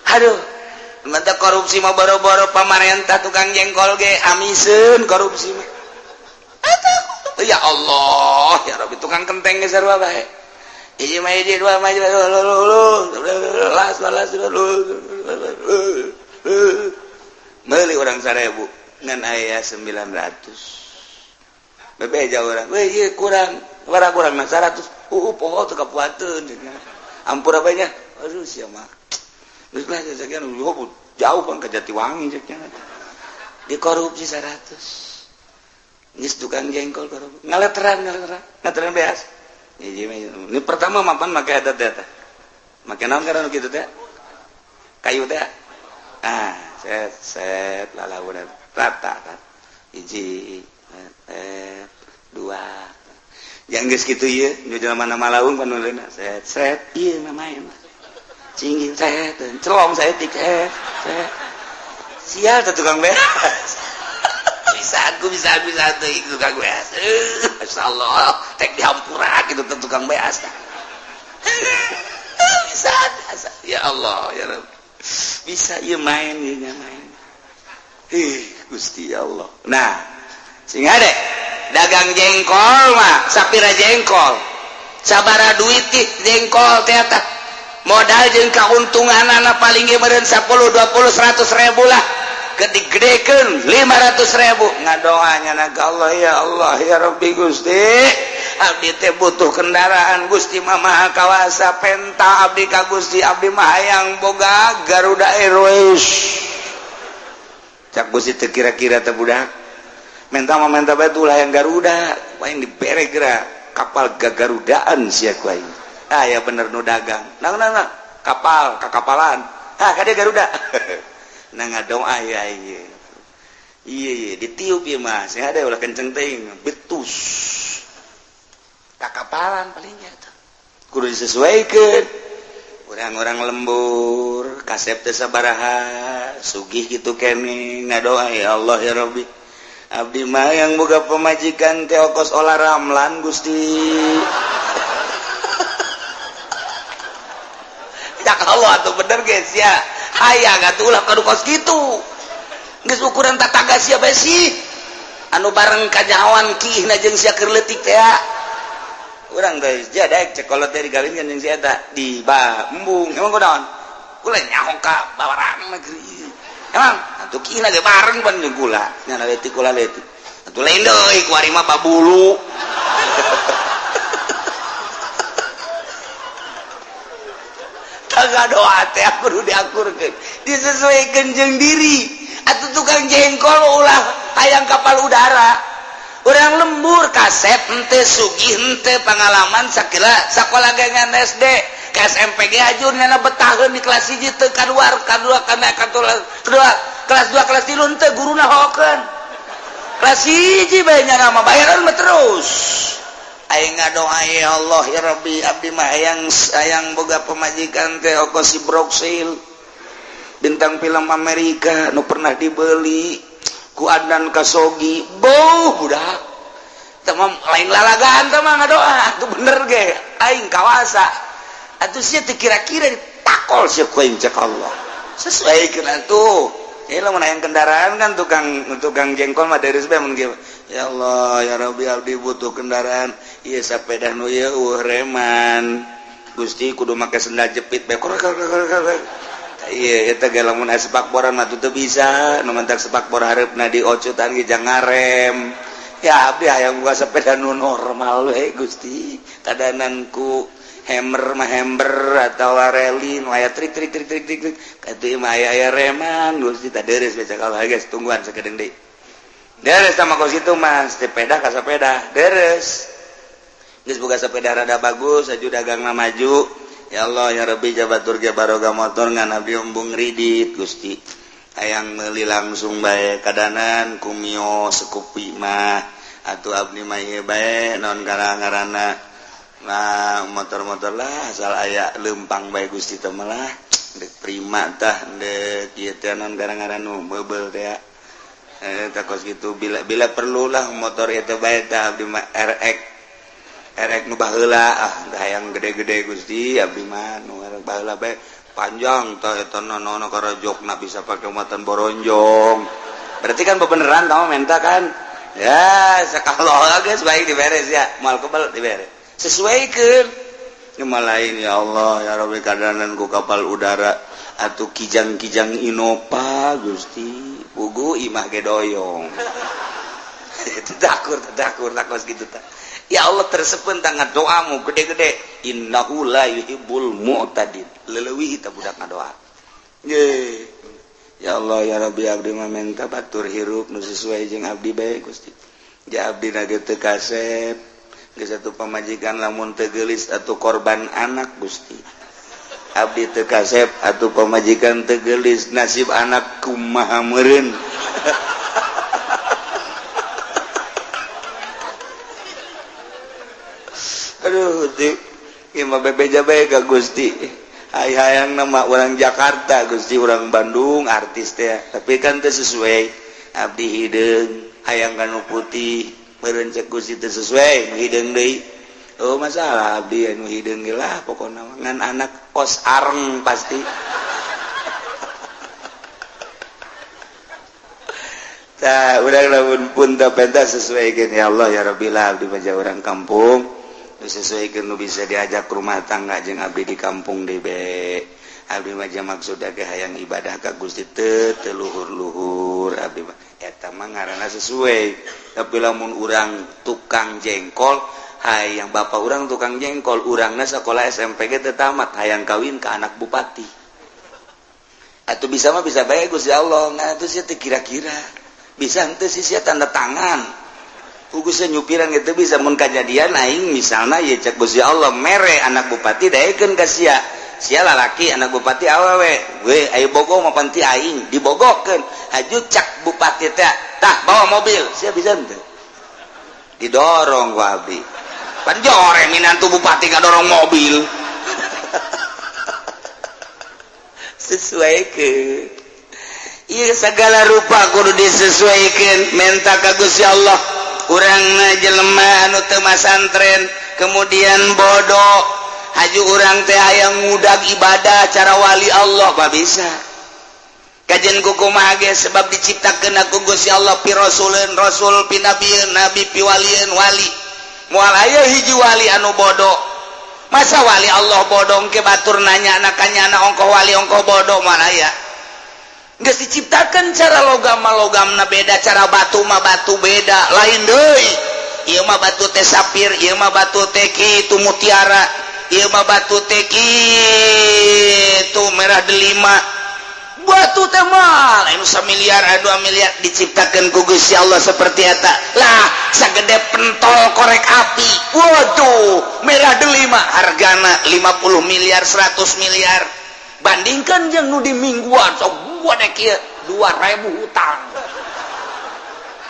Aduh, mantap korupsi mah, boro-boro pamarentah, tukang jengkol ge amiseun korupsi mah. Ya Allah ya Rabbi, tukang kenteng ge sarua bae. Hiji mah hiji, dua mah las las, meuli urang 1000 ngan aya 900, bebeja urang, weh, ieu kurang bara, kurang 100, poho teu kapuateun, ampura bae nya. Aduh, sia mah geus lah, sekian jauh kan ke Jatiwangi cek nya, dikorupsi 100. Geus tukang jengkol korupsi, ngaleteran ngaleteran ngaleteran beas. Ini pertama mapan make eta teh, make naon karena kitu teh, kayu teh. Ah, set set lalaunan rata kan, hiji, dua, yang geus kitu ieu nu jelema malaung panuleuna, set set ieu mah main cingin, set celong saeutik, set set, sial teh tukang beas. Bisa aku, bisa, bisa tuh tukang beas. Masya Allah, tek dihampura gitu tukang beas. Bisa, ya Allah, ya Rabb. Bisa ieu main, ieu main. Ih, Gusti Allah. Nah, sing deh dagang jengkol mah sapira jengkol, sabara duit jengkol teh, modal jeung keuntungan anak paling meureun 10, 20, 100 ribu lah, digedekeun 500 ribu. Ngadoanya na Allah, ya Allah, ya Rabbi, Gusti, abdi teh butuh kendaraan. Gusti mah Maha Kawasa, penta abdi ka Gusti, abdi mah hayang boga Garuda Airways. Cak Gusti teh, kira-kira teh budak menta mah menta bae ulah yang Garuda, paling dibere geura kapal gagarudaan sia ku aing. Ah, ya bener nu dagang nah nah nah kapal kakapalan, ah kade Garuda. Nah, ngadoa ya, iya iya iya, ditiup ya mas ya, ada ulah kenceng teuing betus kakapalan. Palingnya tuh kudu disesuaikan. Orang-orang lembur kasep teh sabaraha, sugih gitu kene. Ngadoa, ya Allah, ya Rabbi, abdi mah hayang boga pemajikan teh kos Olla Ramlan, Gusti. Ya Allah, atuh bener guys ya, hayang atuh ulah kadu kos kitu, geus ukuran tatangga sia bae sih anu bareng kanyahoan kiihna jeung sia keur leutik teh. Urang teh ja daek cek kolot teh digawinkeun jeung si eta di ba embung. Emang kunaon kula nyaho ka bawarang negeri? Emang atuh kiihna ge bareng pan jeung kula nya, leutik kula leutik atuh, lain deui kuari mah babulu. Tangga doa teh kudu diakurkeun, disesuaikan jeung diri. Atuh tukang jengkol ulah hayang kapal udara. Orang lembur kasep ente, sugih ente, pengalaman sakila sekolah gengan SD ke SMP ge ajur nyana betaheun di kelas 1 teu kaluar, kadua kana kedua kelas 2, kelas 3 henteu, guruna hokeun kelas 1 bae nyana mah, bayaran mah terus. Aing ngadoa, ya Allah, ya Rabbi, abdi mah hayang hayang boga pemajikan teh oko si Broksil, bintang film Amerika nu pernah dibeli ku Adnan Kasogi. Boh budak teh mah lain lalagaan teh mah, ngadoa tuh bener ge aing kawasa atuh sia teh, kira-kira ditakol sia ku aing. Cek Allah, sesuaikeun atuh. Ini lamun hayang kendaraan kan tukang tukang jengkol mah dari mun ya Allah, ya Rabbi, abdi butuh kendaraan ieu, sepeda nu ieu eueuh reman, Gusti, kudu make sendal jepit bae. Iya, eta ge lamun aya sepakboran mah teu bisa, nu mentak sepakbor hareupna diocutan ge jangan ngarem. Ya abdi hayang boga sepeda nu normal we, Gusti, kadanan ku hammer mah hammer atau rally nu aya trik trik trik trik trik trik katuh mah aya aya reman, Gusti. Tah, deres baca kalau guys, tungguan sakedeung deui. Deres sama kos itu mas sepeda ka sepeda deres, geus boga sepeda rada bagus aju, dagangna maju. Ya Allah, ya Rabbi, jabatur ge baroga motor ngan abdi embung ridit, Gusti, hayang meuli langsung bae kadanan ku Mio Scoopy mah. Atuh abdi mah ieu bae, naon ngaranna. Nah, motor-motor lah, asal aya lempang bae, Gusti, teh lah dek Prima tah, dek ieu teh naon ngaran nu meubel teh, eh tah kos gitu. Bila bila perlu lah motor itu bae tah, abdi mah RX RX nu baheula. Ah, hayang gede-gede, Gusti, abdi mah nu baheula bae, panjang tah eta nono karajokna, bisa pake muatan boronjong. Berarti kan bebeneran kamu minta kan ya. Kalau guys baik diberes ya, mal kebal diberes, sesuaikan. Cuma lain, ya Allah, ya Rabbi, kadanan ku kapal udara atau kijang-kijang Innova, Gusti, pugu imah ge doyong. Takur takur takos gitu ta. Ya Allah, tersepen tangan doamu gede-gede. Innahu la yuhibbul mu'tadin, leleuwih ta budak ngadoa. Ye ya Allah, ya Rabbi, abdi mah menta batur hirup nu sesuai jeung abdi bae, Gusti. Ja abdi na ge teu kasep geus satu pamajikan lamun teu geulis atau korban anak. Gusti, abdi teu kasep atau pamajikan teu geulis, nasib anak kumaha meureun? Aduh, Gusti, ieu mah bebeja bae ka Gusti. Hay hayang nama orang Jakarta, Gusti, orang Bandung, artis teh, tapi kan teu sesuai. Abdi hideung. Hayang ka nu putih meureun cek Gusti teu sesuai, nu hideung deui. Oh, masalah abdi anu hideung ge lah, pokona ngan anak kos areng pasti. Tah, urang lamun pun teu penta sesuaikeun, ya Allah ya Rabbi lah, abdi mah orang kampung. Nu sesuaikeun nu bisa diajak rumah tangga jeung abdi di kampung deui be. Abdi mah maksudna ge hayang ibadah ka Gusti teu teu luhur-luhur abdi mah. Eta mah ngaranna sesuai. Tapi lamun urang tukang jengkol, hayang bapak urang tukang jengkol, urangna sekolah SMP ge teu tamat, hayang kawin ka anak bupati. Atuh bisa mah bisa bae Gusti Allah, nah atuh sia teu kira-kira. Bisa henteu sih sia tanda tangan. Ku Gusti nyupiran gitu bisa mun kajadian aing misalna ye cek Gusti Allah mere anak bupati daekeun ka sia. Sia lalaki anak bupati awewe. We ayo bogo mah panti aing dibogokeun. Haju cak bupati teh tah bawa mobil, sia bisa henteu? Didorong ku abdi. Pan jore minantu bupati ngadorong mobil. Sesuaikeun. Ieu segala rupa kudu disesuaikan, menta ka Gusti Allah. Urangna jelema anu teu masantren kemudian bodoh, haju urang teh hayang ngudag ibadah cara wali Allah mah bisa. Kajian kumaha ge sebab diciptakeun ku Gusti Allah pi rasuleun rasul, pi nabieun nabi, pi walieun wali. Moal aya hiji wali anu bodoh. Masa wali Allah bodoh ke batur nanya anak ongkoh wali ongkoh bodoh moal aya. Geus diciptakan cara logam mah logamna beda, cara batu mah batu beda, lain deui. Ieu mah batu teh sapir, ieu mah batu teh kitu mutiara, ieu mah batu teh kitu merah delima. Batu teh mah lain samiliar, 2 miliar diciptakeun ku Gusti Allah seperti eta. Lah, sagede pentol korek api. Waduh, merah delima hargana 50 miliar, 100 miliar. Bandingkan jeung nu di mingguan sok gua dek ieu 2000 hutang.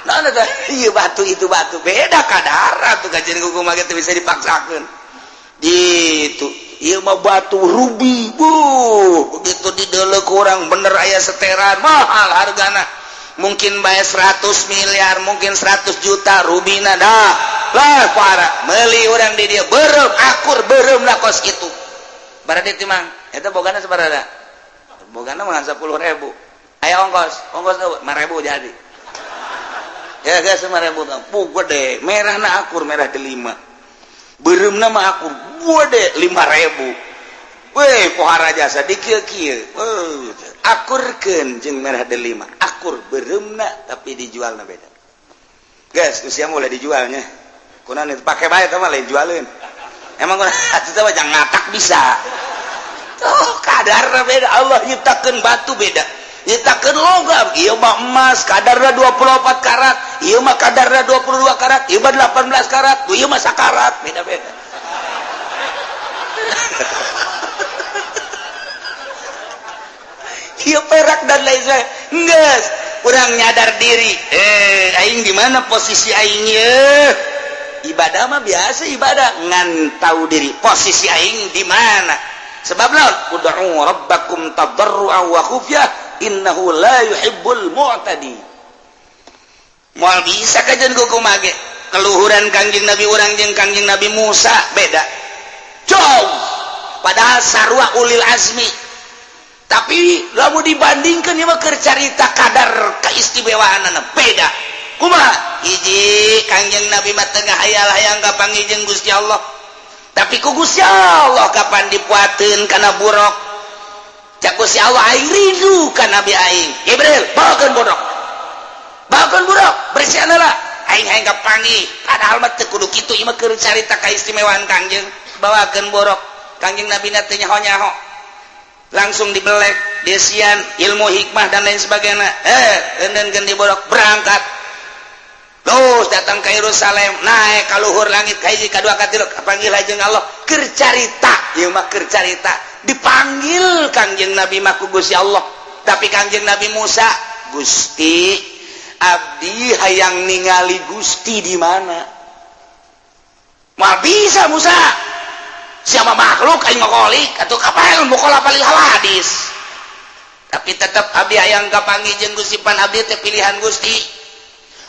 Nah, nah, ieu batu itu batu beda kadar tuh kajian kumaha teu bisa dipaksakeun. Gitu. Ieu mah batu rubi, bu. Begitu dideuleu kurang bener aya seteran mahal hargana. Mungkin bae 100 miliar, mungkin 100 juta rubina dah. Lah para meuli urang di dieu beureum akur beureumna kos kitu. Berarti timang eta bogana sabaraha? Bogana mah 10.000. Aya ongkos, ongkos 5.000 jadi. Ya geus 5.000. Pu gede, merahna akur merah delima. Beureumna mah akur gede 5.000. Weh, pohara jasa di kieu-kieu. Akurkeun jeung merah delima. Akur beureumna tapi dijualna beda. Geus usia mulai dijualnya. Kunaon itu pake bae eta mah lain jualeun. Emang kunaon atuh mah jangan ngatak bisa. Oh, kadarna beda. Allah nyiptakeun batu beda, nyiptakeun logam. Ieu mah emas kadarna 24 karat, ieu mah kadarna 22 karat, ieu mah 18 karat, ieu mah sakarat, beda-beda. Ieu perak dan lain sebagainya. Geus, urang nyadar diri. Aing di mana posisi aing ye? Ibadah mah biasa ibadah, ngan tahu diri posisi aing di mana. Sebab lawan ud'u rabbakum tadarruan wa khufyah innahu la yuhibbul mu'tadi. Moal bisa kajian kumaha ge. Keluhuran Kangjeng Nabi urang jeung Kangjeng Nabi Musa beda. Jauh. Padahal sarua ulil azmi. Tapi lamun dibandingkeun ieu mah keur carita kadar keistimewaanana beda. Kumaha? Hiji Kangjeng Nabi mah teu ngahayal-hayang kapanggih jeung Gusti Allah. Tapi ku Gusti Allah kapan dipuateun kana buruk. Cak Gusti Allah aing rindu ka Nabi aing. Jibril, bawakeun buruk. Bawakeun buruk, bersihan heula. Aing hayang kapanggih. Padahal mah teu kudu kitu, ieu mah keur carita kaistimewaan Kangjeng. Bawakeun buruk. Kangjeng Nabi na teu nyaho-nyaho. Langsung dibelek, desian, ilmu hikmah dan lain sebagainya. Eundeunkeun di buruk, berangkat. Terus datang ke Yerusalem, naik ka luhur langit, ka hiji, ka dua, ka tilu, kapanggil jeung Allah. Keur carita, ieu mah keur carita. Dipanggil Kangjeng Nabi mah ku Gusti Allah. Tapi Kangjeng Nabi Musa, Gusti, abdi hayang ningali Gusti di mana? Moal bisa Musa. Siapa makhluk aing mah kholik atuh kapan mukhalafah lil hawadis. Tapi tetep abdi hayang kapanggih jeung Gusti, pan abdi teh pilihan Gusti.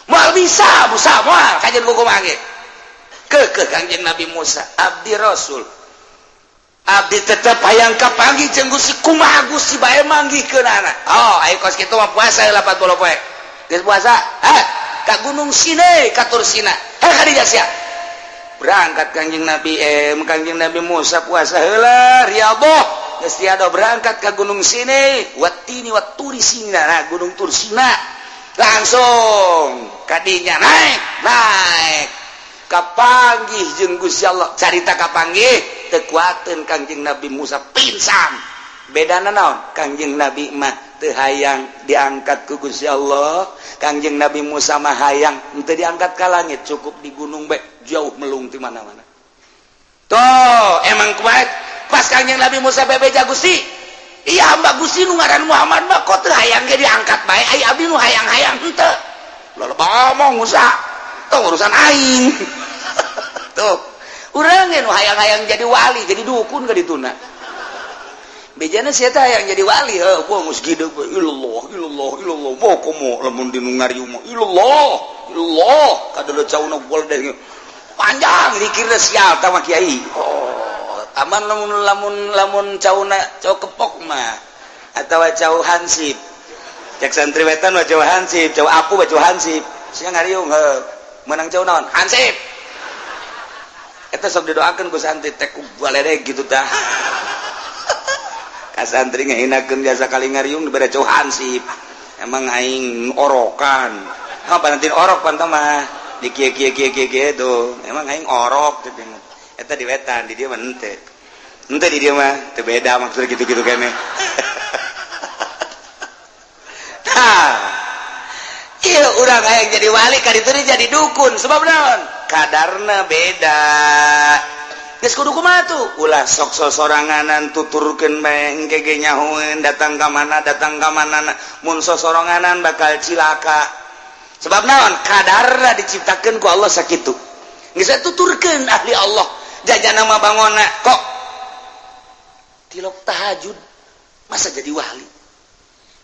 Moal bisa Musa, moal kajian kumaha ge. Keukeuh Kangjeng Nabi Musa, abdi Rasul. Abdi tetep hayang kapanggih jeung Gusti, kumaha Gusti bae manggihkeunana. Oh, ayo kos kitu mah puasa 40 poe. Geus puasa? Ah, ka Gunung Sinai, ka Tursina. Heh ka dieu sia. Berangkat Kangjeng Nabi Kangjeng Nabi Musa puasa heula riyadhah. Geus tiada berangkat ke Gunung Sinai, watini waturi Sina, nah Gunung Tursina. Langsung kadinya naik, naik. Kapanggih jeung Gusti Allah. Carita kapanggih teu kuateun Kangjeng Nabi Musa pingsan. Bedana naon? Kangjeng Nabi mah teu hayang diangkat ku Gusti Allah. Kangjeng Nabi Musa mah hayang henteu diangkat ka langit, cukup di gunung bae, jauh melung di mana-mana. Tuh, emang kuat. Pas Kangjeng Nabi Musa bebeja, Gusti, iya hamba Gusti nu ngaran Muhammad mah kok teu hayang ge diangkat bae, ai abdi nu hayang-hayang henteu. Loba ngomong Musa. Tuh urusan aing. Tuh. Urang ge nu hayang-hayang jadi wali, jadi dukun ka dituna. Bejana sia teh hayang jadi wali, heuh, gua geus gede ilallah, ilallah, ilallah. Mau komo lamun di nu ngariung mah ilallah, ilallah, kadeuleut cauna deh. Panjang dikirna sial tah mah kiai. Oh, aman lamun lamun lamun cauna cau kepok mah atawa cau hansip. Cek santri wetan mah cau hansip, cau aku mah cau hansip. Sia ngariung heuh, menang cau naon? Hansip. Eta sok didoakeun ku santri teh ku baledeg gitu tah. Ka santri ngahinakeun jasa kali ngariung dibere cau hansip. Emang aing orokan. Apa nanti orok pantah mah di kieu kieu kieu kieu kieu tuh. Emang aing orok teh. Eta di wetan, di dieu mah henteu. Henteu di dieu mah teu beda maksud gitu-gitu keneh. Tah. Ieu urang hayang jadi wali ka ditu jadi dukun sebab naon? Kadarna beda. Geus kudu kumaha tuh? Ulah sok sosoranganan tuturkeun bae engke ge nyahoeun datang ka mana datang ka mana, mun sosoranganan bakal cilaka. Sebab naon? Kadarna diciptakeun ku Allah sakitu. Geus tuturkeun ahli Allah. Jajana mah bangona kok tilok tahajud masa jadi wali.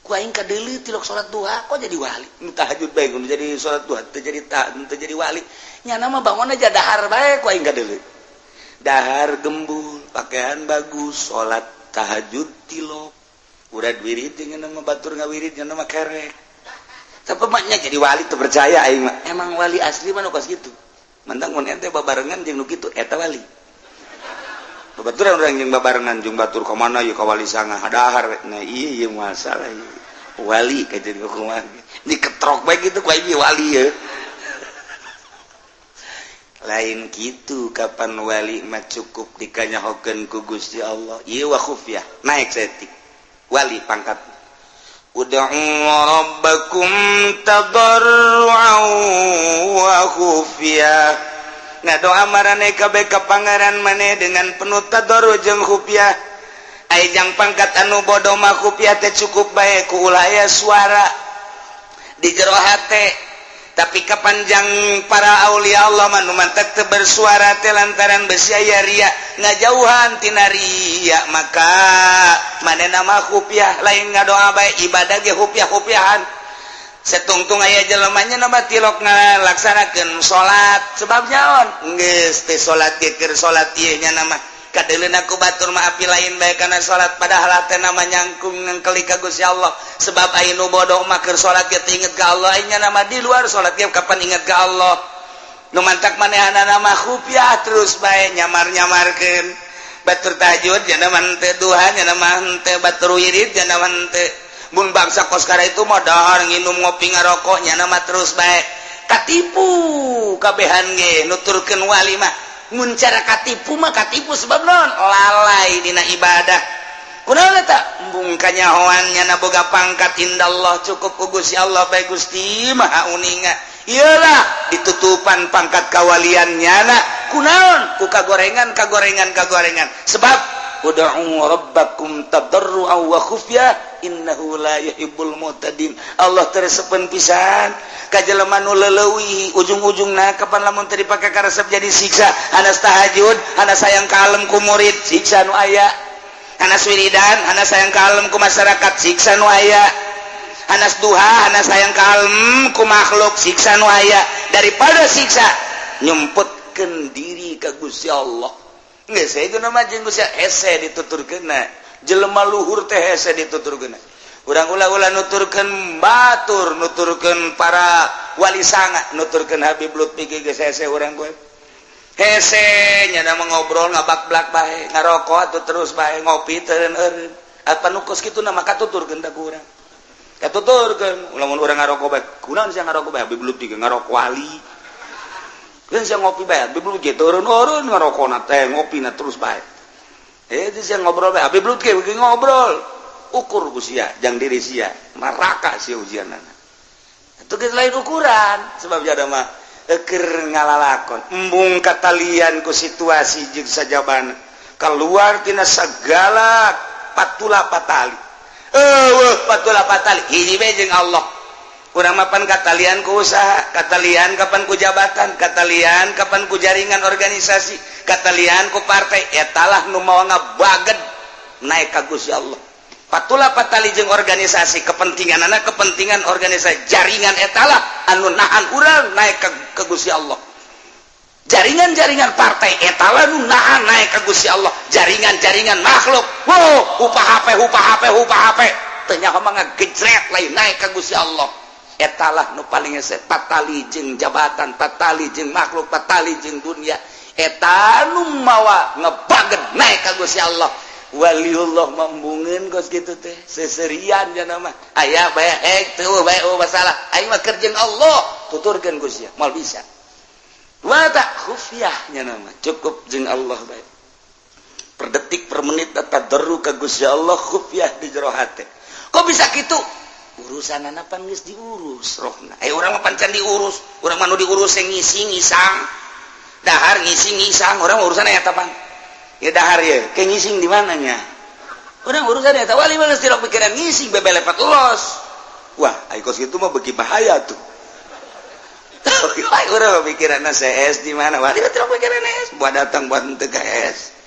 Ku aing kadeuleu tilok salat duha kok jadi wali. Nu tahajud bae nu jadi salat duha teu jadi teu jadi wali. Nyana mah bangona aja dahar bae ku aing kadeuleu. Dahar gembul, pakaian bagus, salat tahajud tilok. Urad wirid jeung nama batur ngawirid nya mah kerek. Tapi maknya jadi wali teu percaya aing mah. Emang wali asli mah nu kos kitu. Mentang mun ente babarengan jeung nu kitu eta wali. Babaturan urang jeung babarengan jeung batur ka mana ieu ka wali sanga dahar. Nah ieu masalah ieu. Wali kajeun kumaha. Diketrok bae kitu ku aing wali ye. Lain gitu kapan wali mah cukup dikanyahokeun ku Gusti Allah. Ieu wa khufyah naik saeutik. Wali pangkat. Ud'u rabbakum tadarru'an wa khufyah. Ngadoa maraneh kabeh ka Pangeran maneh dengan penuh tadarru jeung khufyah. Ai jang pangkat anu bodoh mah khufyah teh cukup bae ku ulah aya suara di jero hate. Tapi kapanjang para aulia Allah mah nu mantak teu bersuara teh lantaran besi aya ria, ngajauhan tina ria, maka manehna mah khufyah lain ngadoa bae, ibadah ge khufyah-khufyahan. Setungtung aya jelemanya nama tilok ngalaksanakeun salat sebab nyaon geus teh salat ge keur salat ieu nya nama kadeuleuna ku batur mah api lain bae kana salat, padahal teh nama nyangkung ngengkeli ka Gusti Allah. Sebab aya nu bodoh mah keur salat ge teu inget ka Allah, nya nama di luar salat ge kapan inget ka Allah. Nu mantak manehanana mah khufyah terus bae nyamar-nyamarkeun batur tahajud nya mah henteu, duha nya mah henteu, batur wirid nya mah henteu. Mun bangsa koskara itu mah dahar nginum ngopi ngarokok nya mah terus bae katipu kabehan ge nuturkeun wali mah. Mun cara katipu mah katipu sebab non lalai dina ibadah. Kunaon eta embung kanyahoan nya boga pangkat indallah cukup ku Gusti Allah bae. Gusti Maha uninga iyalah ditutupan pangkat kawalian nyana kunaon ku kagorengan kagorengan kagorengan. Sebab ud'u rabbakum tadarru'an wa khufyah innahu la yuhibbul mu'tadin. Allah teresepen pisan ka jelema nu leuwih ujung-ujungna kapan lamun teu dipake karesep jadi siksa. Hanas tahajud, hanas sayang kalem ku murid, siksa nu aya. Hanas wiridan, hanas sayang kalem ku masyarakat, siksa nu aya. Hanas duha, hanas hayang kalem ku makhluk, siksa nu aya. Daripada siksa, nyumputkeun diri ka Gusti Allah. Geus itu nama jeung Gusti hese dituturkeunna. Jelema luhur teh hese dituturkeunna. Urang ulah-ulah nuturkeun batur, nuturkeun para wali sanga, nuturkeun Habib Lutfi geus hese urang gue. Hese nya ngobrol ngabak-blak bae, ngarokok atuh terus bae, ngopi teu eureun. Apa nu kos kitu nama katuturkeun tah ku urang. Katuturkeun, lamun urang ngarokok bae, kunaon sia ngarokok bae? Habib Lutfi ngarokok wali. Kan sia ngopi bae, Habib Lutfi eureun-eureun ngarokona teh, ngopina terus bae. Eh, itu sia ngobrol bae, Habib Lutfi ngobrol. Ukur ku sia, jang diri sia, neraka sia ujianana. Itu geus lain ukuran, sebab jada mah keur ngalalakon. Embung katalian ku situasi jeung sajabana. Keluar tina segala patula patali. Eueuh patula patali, hiji bae jeung Allah. Urang mapan katalian ku usaha, katalian kapan ku jabatan, katalian kapan ku jaringan organisasi, katalian ku partai, etalah nu mawa ngabaged naik ka Gusti Allah. Patula patali jeung organisasi, kepentingan anak, kepentingan organisasi, jaringan etalah anu nahan urang naik ke Gusti Allah. Jaringan-jaringan partai etalah nu nahan naik ke Gusti Allah. Jaringan-jaringan makhluk, wow, upah HP, upah HP, upah HP, teu nyaho mah ngagejret lain naik ke Gusti Allah. Etalah nu paling hese, patali jeung jabatan, patali jeung makhluk, patali jeung dunia, eta nu mawa ngebaged naik ka Gusti Allah. Waliullah mambungeun kos kitu teh seserian jana mah aya bae hek teu bae, oh masalah aing mah keur jeung Allah, tuturkeun Gusti moal bisa. Wa tak khufyah nya nama cukup jeung Allah bae, per detik per menit tadarru ka Gusti Allah, khufyah di jero hate. Kok bisa kitu? Urusan pan geus diurus rohna. Eh, urang mah pan can diurus. Urang mah nu diurus yang ngisi ngisang, dahar ngisi ngisang. Urang urusan eta pan ya dahar ya ke ngising di mananya. Urang urusan eta. Wali mah geus tidak pikiran ngising, bebelepat los. Wah, ai kos kitu mah beuki bahaya tuh. Urang pikiran CS di mana? Wali mah tidak pikiran S buat datang buat henteu ka S.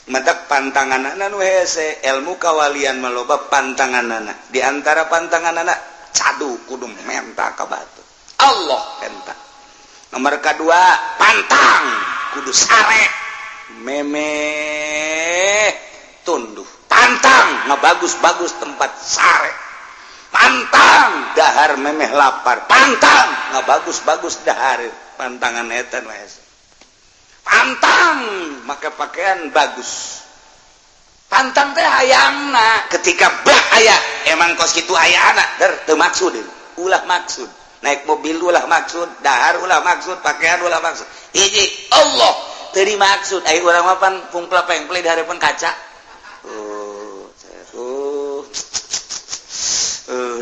Matak pantangan nu hese, ilmu kawalian maloba pantanganana. Di antara pantanganana, cadu kudu menta ka batur, Allah enta. Nomor kedua, pantang kudu sare memeh tunduh, pantang bagus-bagus tempat sare, pantang dahar memeh lapar, pantang nggak bagus-bagus dahar. Pantangan eta nu hese. Pantang make pakaian bagus, pantang teh hayangna ketika bah aya emang kos kitu aya anak der teu maksud, ulah maksud naik mobil, ulah maksud dahar, ulah maksud pakaian, ulah maksud. Hiji Allah teu dimaksud. Ai urang mah pan pungpla pengple di hadapan kaca. Oh, oh,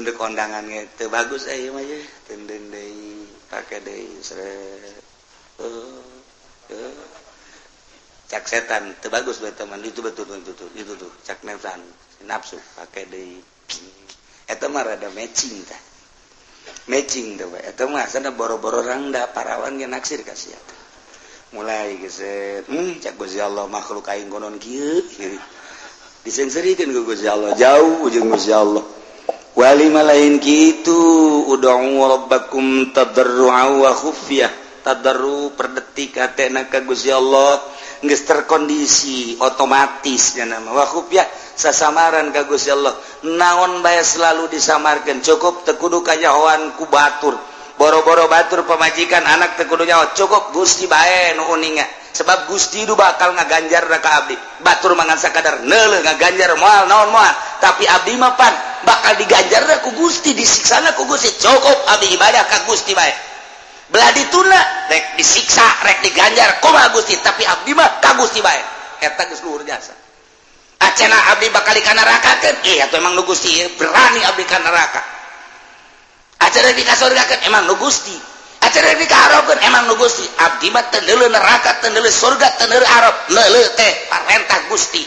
ndek kondangan teu bagus aya mah ye, tenden deui, pake deui, seret. Cak setan teu bagus bae teman itu, betul betul betul itu tuh. Cak nafsan, nafsu, pake deui. Eta mah rada matching tah, matching tuh. Eta mah sana boro-boro rangda, parawan ge naksir ka sia. Mulai geset, cak Gusti Allah, makhluk aing konon kieu disengserikeun ku Gusti Allah, jauh jeung Gusti Allah. Wali mah lain kitu. Ud'u rabbakum tadarru'a wa khufyah. Tadarru per detik hatena ka Gusti Allah geus terkondisi otomatis nya nama. Wa khufyah, sasamaran ka Gusti Allah, naon bae selalu disamarkeun. Cukup teu kudu kanyahoan ku batur, boro-boro batur, pamajikan, anak teu kudu nyaho. Cukup Gusti bae nu uninga, sebab Gusti itu bakal ngaganjar ka abdi. Batur mangan sakadar neuleuh, ngaganjar moal naon moal, tapi abdi mah pan bakal diganjar ku Gusti, disiksana ku Gusti. Cukup abdi ibadah ka Gusti bae, belah dituna rek disiksa rek diganjar kumaha Gusti, tapi abdi mah ka Gusti bae. Eta geus luhur jasa. Acena abdi bakal ka neraka, eh, atuh emang nu Gusti berani abdi ka neraka. Acena di kasurgakeun, emang nu Gusti. Acena di kaharapkeun, emang nu Gusti. Abdi mah teu neuleuh neraka, teu neuleuh surga, teu neuleuh arab, neuleuh teh parentah Gusti.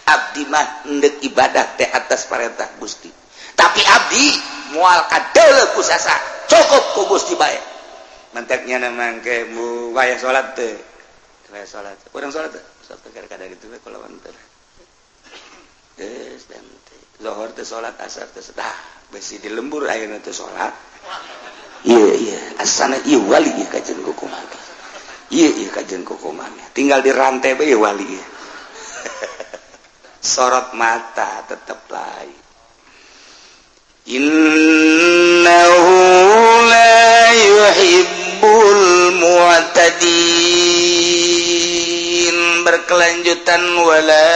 Abdi mah endek ibadah teh atas parentah Gusti, tapi abdi moal kadeuleuh ku sasa, cukup ku Gusti bae. Mantaknya nama ke mu waya salat teh, waya salat, urang salat teh sok kadang gitu kalau teh geus dan teh zuhur teh salat, asar teh dah. Besi di lembur ayeuna teh salat. Iya, asana ieu wali ieu, kajen ku kumaha. Iya, kajen ku kumaha. Tinggal di rantai bae wali ieu. Sorot mata tetap lain. Innahu la yuhibbul mu'tadin. Berkelanjutan wala